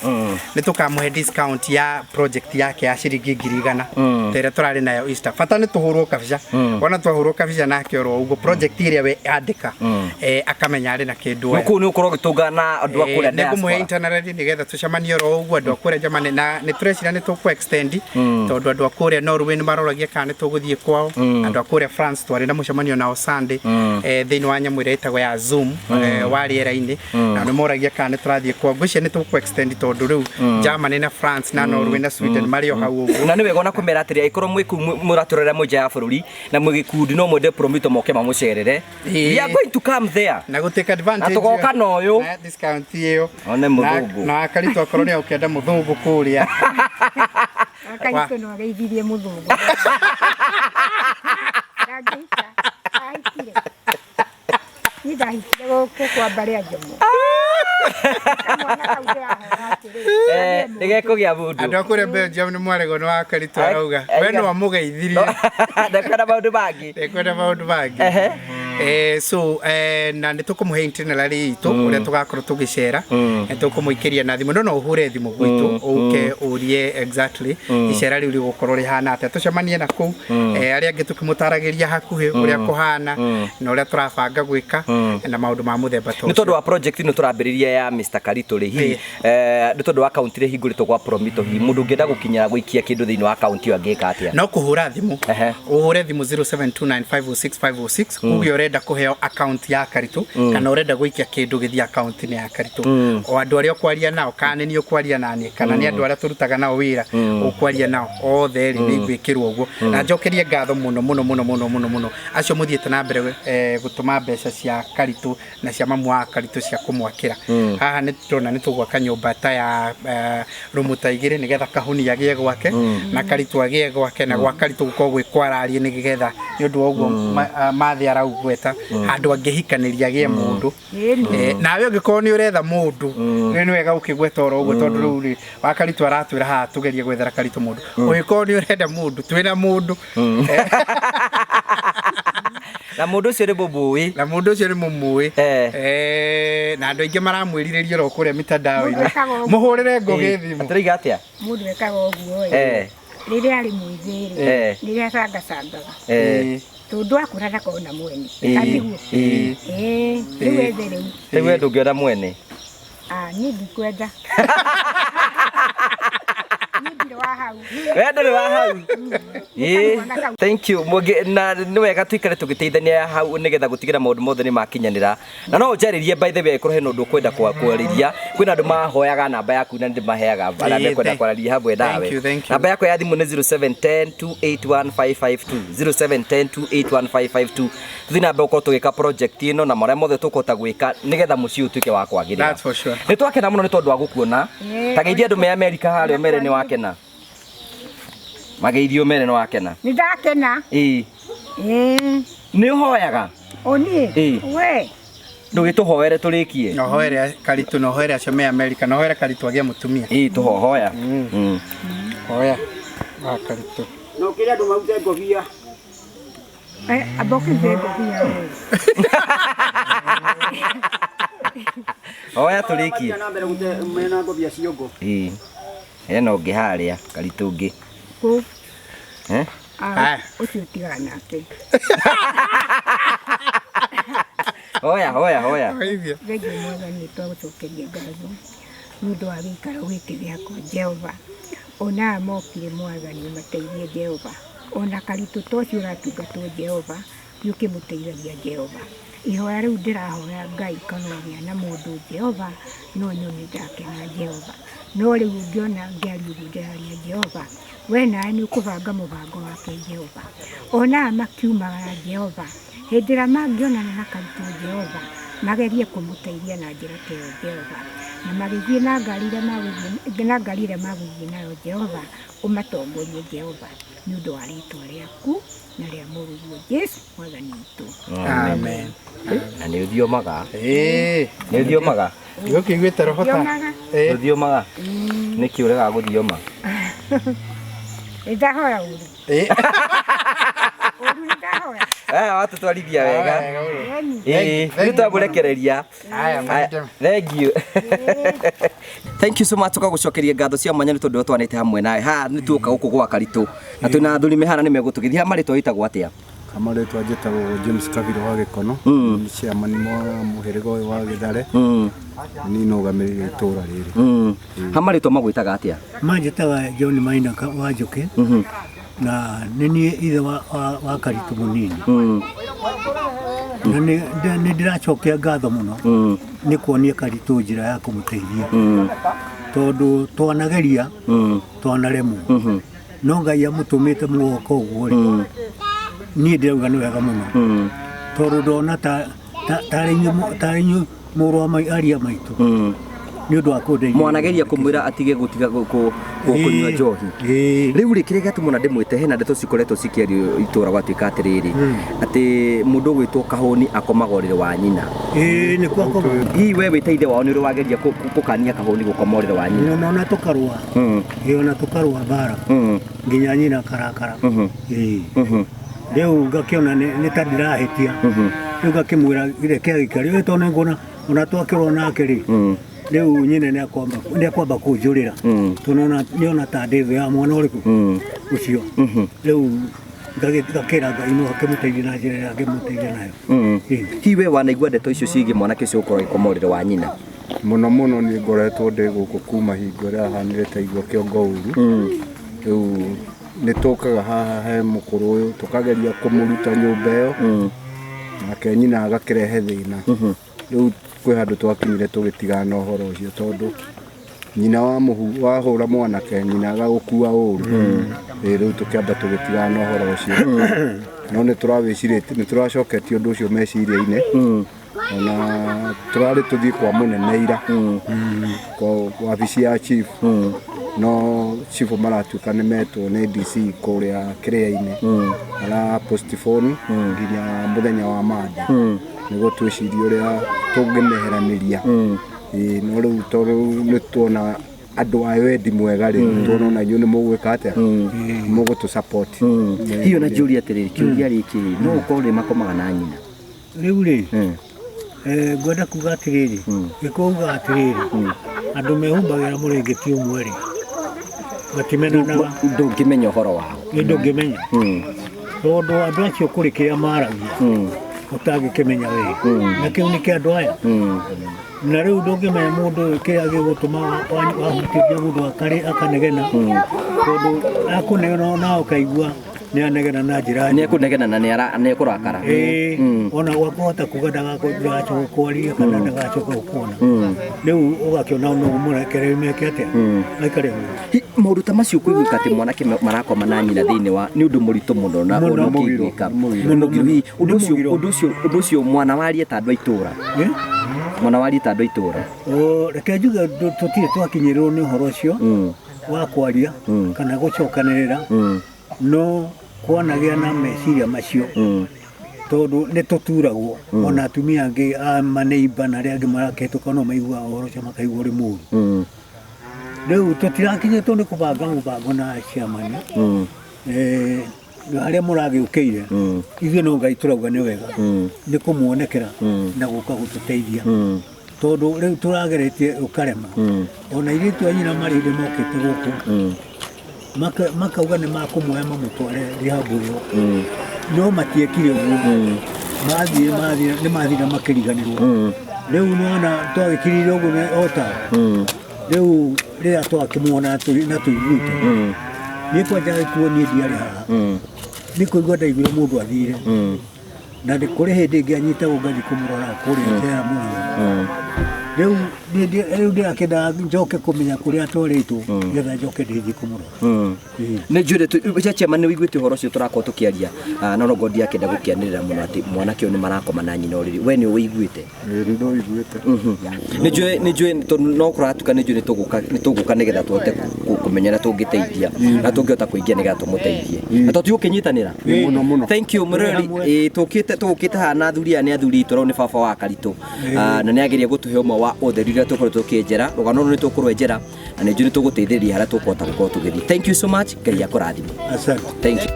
nĩ tũkamũhe discount ya project yake ya ciringi 100,000 ta ĩrĩa tũrarĩ nayo Easter. Bata nĩ tũhũrwo kabica. Wona twahũrwo kabica nake oro ũguo project ĩrĩa we andĩka akamenya arĩ na kĩndũ oya. Kũu nĩ ũkorwo ũgĩtũngana na andũ a kũrĩa Nĩ ngũmũhe diaspora. itinerary nĩgetha tũcemanie oro ũguo andũ a kũrĩa Germany na nĩ tũreciria nĩ tũkũ extend tondũ andũ a kũrĩa Norway nĩ maroragia kana nĩ tũgũthiĩ kwao. Andũ a kũrĩa France twarĩ na mũcemanio nao Sunday thĩinĩ wa nyamũ ĩrĩa ĩtagwo ya Zoom wa rĩera-inĩ na nĩ moragia kana nĩ tũrathiĩ kwao. Ngwĩciria nĩ tũkũ extend tondũ rĩu Germany na France na Norway na Sweden marĩ o hau ũguo. Na nĩ wega ona kũmera atĩrĩ angĩkorwo mwĩ kũu mũratũrora mwĩ nja ya bũrũri na mwĩ gĩkundi no mwende Promito moke mamũcerere. Ĩĩ. We are going to come there. Na gũ take advantage Na tũgoka na ũyũ. na discount ĩyo. One mũthũngũ. Na Karitũ akorwo nĩ ũkĩenda mũthũngũ kũrĩa. Karitũ no ageithirie mũthũngũ. Ndangĩhika. Ahikire. Niĩ ndahikire gũkũ kwa mbarĩ ya Njomo. Kamwana kau ndĩrahoya atĩrĩ. Nĩgekũgĩa mũndũ. Andũ a kũrĩa Belgium nĩ mwaregwo nĩ wa Karitũ arauga we no amũgeithirie. Ndekwenda maũndũ mangĩ. Ndekwenda maũndũ mangĩ. So na nĩ tũkũmũhe itinerary itũ ũrĩa tũgakorwo tũgĩcera nĩ tũkũmũikĩria na thimũ no no ũhũre thimũ gwitũ ũke ũrie exactly icera rĩu rĩgũkorwo rĩhana atĩa tũcemanie na kũu arĩa angĩ tũkĩmũtaragĩria hakuhĩ ũrĩa kũhana na ũrĩa tũrabanga gwĩka na maũndũ ma mũthemba ta Nĩ ũcio. tondũ wa project ĩno tũrambĩrĩria ya Mr. Karitũ rĩ hihi nĩ tondũ wa account ĩrĩa ĩhingũrĩtwo gwa Promito hihi mũndũ ũngĩenda gũkinyĩra gũikia kĩndũ thĩinĩ wa account ĩyo angĩka atĩa? No kũhũra thimũ Ehe. ũhũre thimũ 0729506506 uge ũrenda kũheo account ya Karitũ kana ũrenda gũikia kĩndũ gĩthiĩ account-inĩ ya Karitũ. O andũ arĩa ũkwaria nao kana nĩ niĩ ũkwaria naniĩ kana nĩ andũ arĩa tũrutaga nao wĩra ũkwaria nao othe rĩ nĩ ngwĩkĩrwo ũguo. Na njokerie ngatho mũno mũno mũno mũno mũno mũno acio mũthiĩte na mbere gũtũma mbeca cia Karitũ na cia mamu wa Karitũ cia kũmwakĩra. Haha nĩ tũrona nĩ tũgwaka nyũmba ta ya rumu ta igĩrĩ nĩgetha Kahuni agĩe gwake na Karitũ agĩe gwake na gwa Karitũ gũkorwo gwĩ kwararie nĩgetha nĩ ũndũ wa ũguo Mathĩ araugweta handũ angĩhikanĩria agĩe mũndũ. Nawe ũngĩkorwo nĩ ũretha mũndũ rĩu nĩ wega ũkĩgweta oro ũguo tondũ rĩu rĩ wa Karitũ aratwĩra haha tũgerie gwethera Karitũ mũndũ. Ũngĩkorwo nĩ ũrenda mũndũ twĩna mũndũ. Na mũndũ ũcio nĩ mũmũĩ. Na mũndũ ũcio nĩ mũmũĩ. Na andũ aingĩ maramwĩrirĩria oro kũrĩa mitandao-inĩ. Mũndũ ekaga ũguo. Mũhũrĩre Ngũgĩ thimũ. Atĩrĩiga atĩa? Mũndũ ekaga ũguo ĩ. Rĩrĩa arĩ mwĩthĩ rĩ, rĩrĩa acangacangaga. Tondũ akũra ndakona mwene. Atiguo. Rĩu ethe rĩu. Rĩu we ndũngĩona mwene. Niĩ ndikwenda. Niĩ ndirĩ wa hau. We ndũrĩ wa hau. Ĩĩ. Thank you. Mũngĩ na nĩ wega tuikare tũgĩteithania hau nĩgetha gũtigĩra maũndũ mothe nĩ makinyanĩra. Na no ũnjarĩrie by the way angĩkorwo hena ũndũ ũkwenda kwarĩria. Kwĩna andũ mahoyaga namba yaku na nĩndĩmaheaga arĩa Ĩĩ, mekwenda kwarĩria hamwe nawe. thank you, thank you. Namba yakwa ya thimũ nĩ 0710 281 552 0710 281 552. Tuthiĩ na mbere gũkorwo tũgĩka project ĩno na marĩa mothe tũkũhota gwĩka nĩgetha mũciĩ ũtuĩke wa kwagĩrĩra. That's for sure. Nĩ twakena mũno nĩ tondũ wa gũkuona. Ĩĩ. Ta geithia andũ me Amerika harĩa ũmere nĩ wakena. Mageithio ũmere nĩ wakena. Nĩ ndakena. Ĩĩ. Ĩĩ. Nĩ ũhoyaga? Ũniĩ? Ĩĩ. We. Ndũgĩtũhoere tũrĩkie. Na ũhoere Karitũ, na ũhoere acio me Amerika, na ũhoere Karitũ agĩe mũtumia. Ĩĩ tũhohoya. Hoya wa Karitũ. Na ũkĩre andũ marute ngobia. Amba ũkĩrute ngobia we. Hoya tũrĩkie. Mathiĩ na mbere gũte mena ngobia ciongo. Ĩĩ. Hena ũngĩ harĩa Karitũ ũngĩ. Kũ? Eh? Ah, ũcio tigana nake. Hoya hoya hoya. Oithia. Thengiũ Mwathani twagũcokeria ngatho nĩ ũndũ wa gĩikaro gĩkĩ gĩakwa Jehova. Ona aya mokire Mwathani ũmateithie Jehova. Ona Karitũ ta ũcio ũratungatwo Jehova nĩ ũkĩmũteithagia Jehova. Ihoya rĩu ndĩrahoya Ngai kana ũgĩa na mũndũ Jehova no nyone ndakena Jehova. No rĩu ũngĩona ngĩaria ũguo ndĩraria Jehova, we nawe nĩ ũkũbanga mũbango wake Jehova. Ona aya makiumagara Jehova, hĩndĩ ĩrĩa mangĩonana na Karitũ Jehova, magerie kũmũteithia na njĩra ta ĩyo Jehova. Na magĩthiĩ na ngari ĩrĩa magũthiĩ na ngari ĩrĩa magũthiĩ nayo Jehova, ũmatongorie Jehova nĩ ũndũ wa rĩtwa rĩaku na rĩa mũrũguo Jesu Mwathani witũ. Amen. Na nĩ ũthiomaga. Ĩĩ. Nĩ ũthiomaga. Gũkĩiguĩte robota. Thiomaga. Ĩĩ. Ũthiomaga. Nĩkĩ ũregaga gũthioma? Nĩ ndahoya ũru. Ĩĩ. Ũru nĩ ndahoya. Aya watũtwarithia wega. Wega ũru. Ĩni. Ĩĩ, Thank rĩu twamũrekereria. Aya, Aya, thank you. Thank you so much tukagucokeria ngatho cia mwanya nĩ tondũ twanĩte hamwe nawe. Haha nĩ tuoka gũkũ gwa Karitũ. Na twĩna athuri mehana nĩ megũtũgeithia. Haha marĩtwa wĩtagwo atĩa? Kamarĩtwa njĩtagwo James Kabiro wa Gĩkono, nĩ chairman wa mũhĩrĩga ũyũ wa Gĩthare, niĩ nũgamĩrĩire itũũra rĩrĩ. Ha marĩtwa magwĩtaga atĩa? Manjĩtaga John Maina wa Njũkĩ na nĩ niĩ ithe wa Karitũ mũnini. Na nĩ ndĩracokia ngatho mũno nĩ kuonia Karitũ njĩra ya kũmũteithia tondũ twanageria twanaremwo no Ngai amũtũmĩte mũgoka ũguo rĩ niĩ ndĩrauga nĩ wega mũno tondũ ndona tarĩ inyuĩ mũrũ wa aria maitũ nĩ ũndũ wa kũndeithia. Mwanageria kũmwĩra atige gũtiga kũnyua njohi. Rĩu rĩ kĩrĩa gĩatũma ndĩmwĩte hena ndeto cikoretwo cikĩario itũũra gwatuĩka atĩrĩrĩ atĩ mũndũ ũgwĩtwo Kahũni akomaga ũrĩrĩ wa nyina. Ĩĩ nĩkuo akomaga. Hihi we wĩ ta ithe wao nĩ ũrĩ wageria kũkania Kahũni gũkoma ũrĩrĩ wa nyina? Mũno na tũkarũa. Ĩĩ ona tũkarũa mbara nginya nyina akarakara. Ĩĩ. Rĩu ngakĩona nĩ ta ndĩrahĩtia. Rĩu ngakĩmwĩra reke agĩikare ĩ tondũ nĩnguona ona twakĩrwo nake rĩ rĩu nyina nĩakwamba kũnjũrĩra tondũ nĩona ta ndĩ thũ ya mwana ũrĩkũ ũcio. Rĩu ngakĩra Ngai no akĩmũteithie na njĩra ĩrĩa angĩmũteithia nayo. Hihi we wanaigua ndeto icio ciĩgiĩ mwanake ũcio gũkorwo agĩkoma ũrĩrĩ wa nyina? Mũno mũno niĩ ngoretwo ndĩ gũkũ kuma hingo ĩrĩa ahanire ta igua kĩongo ũru. Rĩu nĩ tũkaga haha he mũkũrũ ũyũ tũkageria kũmũruta nyũmba ĩyo nake nyina agakĩrehe thĩna. Rĩu kwĩ handũ twakinyire tũgĩtigana na ũhoro ũcio tondũ nyina wa mũhu wahũra mwanake nyina agagũkua ũru. Ĩĩ rĩu tũkĩamba tũgĩtigana na ũhoro ũcio. No nĩ tũrawĩcirĩtie nĩ tũracoketie ũndũ ũcio meciria-inĩ. Ona tũrarĩ tũthiĩ kwa mũnene ira kwa wabici ya chief no chief maratuĩka nĩ metwo nĩ DC kũrĩa kĩrĩa-inĩ mara postpone nginya mũthenya wa Monday nĩguo twĩcirie ũrĩa tũngĩmeheranĩria. Ĩĩ no rĩu tondũ nĩ tuona andũ a wendi mwega rĩ tuona ona inyuĩ nĩ mũgwĩka atĩa mũgũtũ support. Hihi ona njũrie atĩrĩrĩ kĩũria rĩkĩ no ũkorwo rĩ makomaga na nyina? Rĩu rĩ ngwenda kuga atĩrĩrĩ gĩkũuga atĩrĩrĩ andũ mehumbagĩra mũrĩngĩti ũmwe rĩ matimenanaga. Ndũngĩmenya ũhoro wao. Nĩ ndũngĩmenya tondũ andũ acio kũrĩ kĩrĩa maragia. Ũtangĩkĩmenya we na kĩu nĩ kĩa andũ aya. Na rĩu ndũngĩmenya mũndũ ũyũ kĩrĩa gĩgũtũma wahutĩria mũndũ akarĩ akanegena, tondũ akũnegena na ũkaigua nĩ anegena na njĩra Nĩ ekũnegena na nĩ ekũrakara. Ĩĩ, ona gwakũhota kuga ndagacoka kwaria kana ndagacoka gũkuona. Rĩu ũgakĩona no ũmũrekere meke atĩa, aikare ũguo. Maũndũ ta macio kũiguĩka atĩ mwanake marakoma na nyina thĩinĩ wa nĩ ũndũ mũritũ mũno na Mũno. ũndũ ũkĩiguĩka Mũno. mũno. Hihi ũndũ ũcio Mũgiro. ũndũ ũcio mwana warie ta andũ a itũra, mwana warie ta andũ a itũra? O, reke njuge tũtirĩ twakinyĩrĩrwo nĩ ũhoro ũcio wa kwaria kana gũcokanĩrĩra, no kwanagĩa na meciria macio, tondũ nĩ tũturagwo ona atumia angĩ a maneiba na arĩa angĩ marakĩhĩtũka no maiguaga ũhoro ũcio makaigua ũrĩ mũru. Rĩu tũtirakinyĩtwo nĩ kũbanga mũbango na ciamani harĩa mũragĩũkĩire. Ithuĩ no Ngai tũrauga nĩ wega nĩ kũmuonekera na gũka gũtũteithia, tondũ rĩu tũrageretie ũkarema. Ona airĩtu a nyina marĩ hĩndĩ mokĩte gũkũ makauga nĩ makũmuoya mamũtware rehab ĩyo, no matiekire ũguo. Mathiĩ nĩ mathire makĩriganĩrwo. Rĩu nĩwona twagĩkirire ũguo ota rĩu rĩrĩa twakĩmuona na tũiguĩte niĩ kwanja gĩkuo niĩ ndiarĩ haha, nĩ kũigua ndaiguire mũndũ athire, na nĩ kũrĩ hĩndĩ ĩngĩ anyitagwo ngathiĩ kũmũrora kũrĩa njera mũno. Rĩu rĩu ndĩrakĩenda njoke kũmenya kũrĩa atwarĩtwo nĩgetha njoke ndĩthiĩ kũmũrora. Ĩĩ. Nĩ njũrĩ chairman, nĩ wĩiguĩte ũhoro ũcio tũrakorwo tũkĩaria. No no ndiakĩenda gũkĩanĩrĩra mũno atĩ mwanake ũyũ nĩ marakoma na nyina ũrĩrĩ. We nĩ ũwĩiguĩte? Ĩĩ, nĩ ndoiguĩte. Nĩ njũĩ tondũ no kũratuka, nĩ njũĩ nĩ tũgũka nĩgetha tũhote kũmenya ũrĩa tũngĩteithia na tũngĩhota kũingĩra nĩgetha tũmũteithie na tondũ tũgũkĩnyitanĩra. Mũno mũno. Thank you, mũrori. Ĩĩ, tũkĩte haha na athuri aya, nĩ athuri itũ, nĩ baba wa Karitũ. Na nĩ ageria gũtũhe ũmwe wa ũtheri ũrĩa tũkoretwo tũkĩenjera rũgano rũrũ. Nĩ tũkũrwenjera na nĩ njũĩ nĩ tũgũteithĩrĩria harĩa tũkũhota gũkorwo tũgĩthiĩ. Thank you so much. Ngai akũrathime. Asante. Thank you.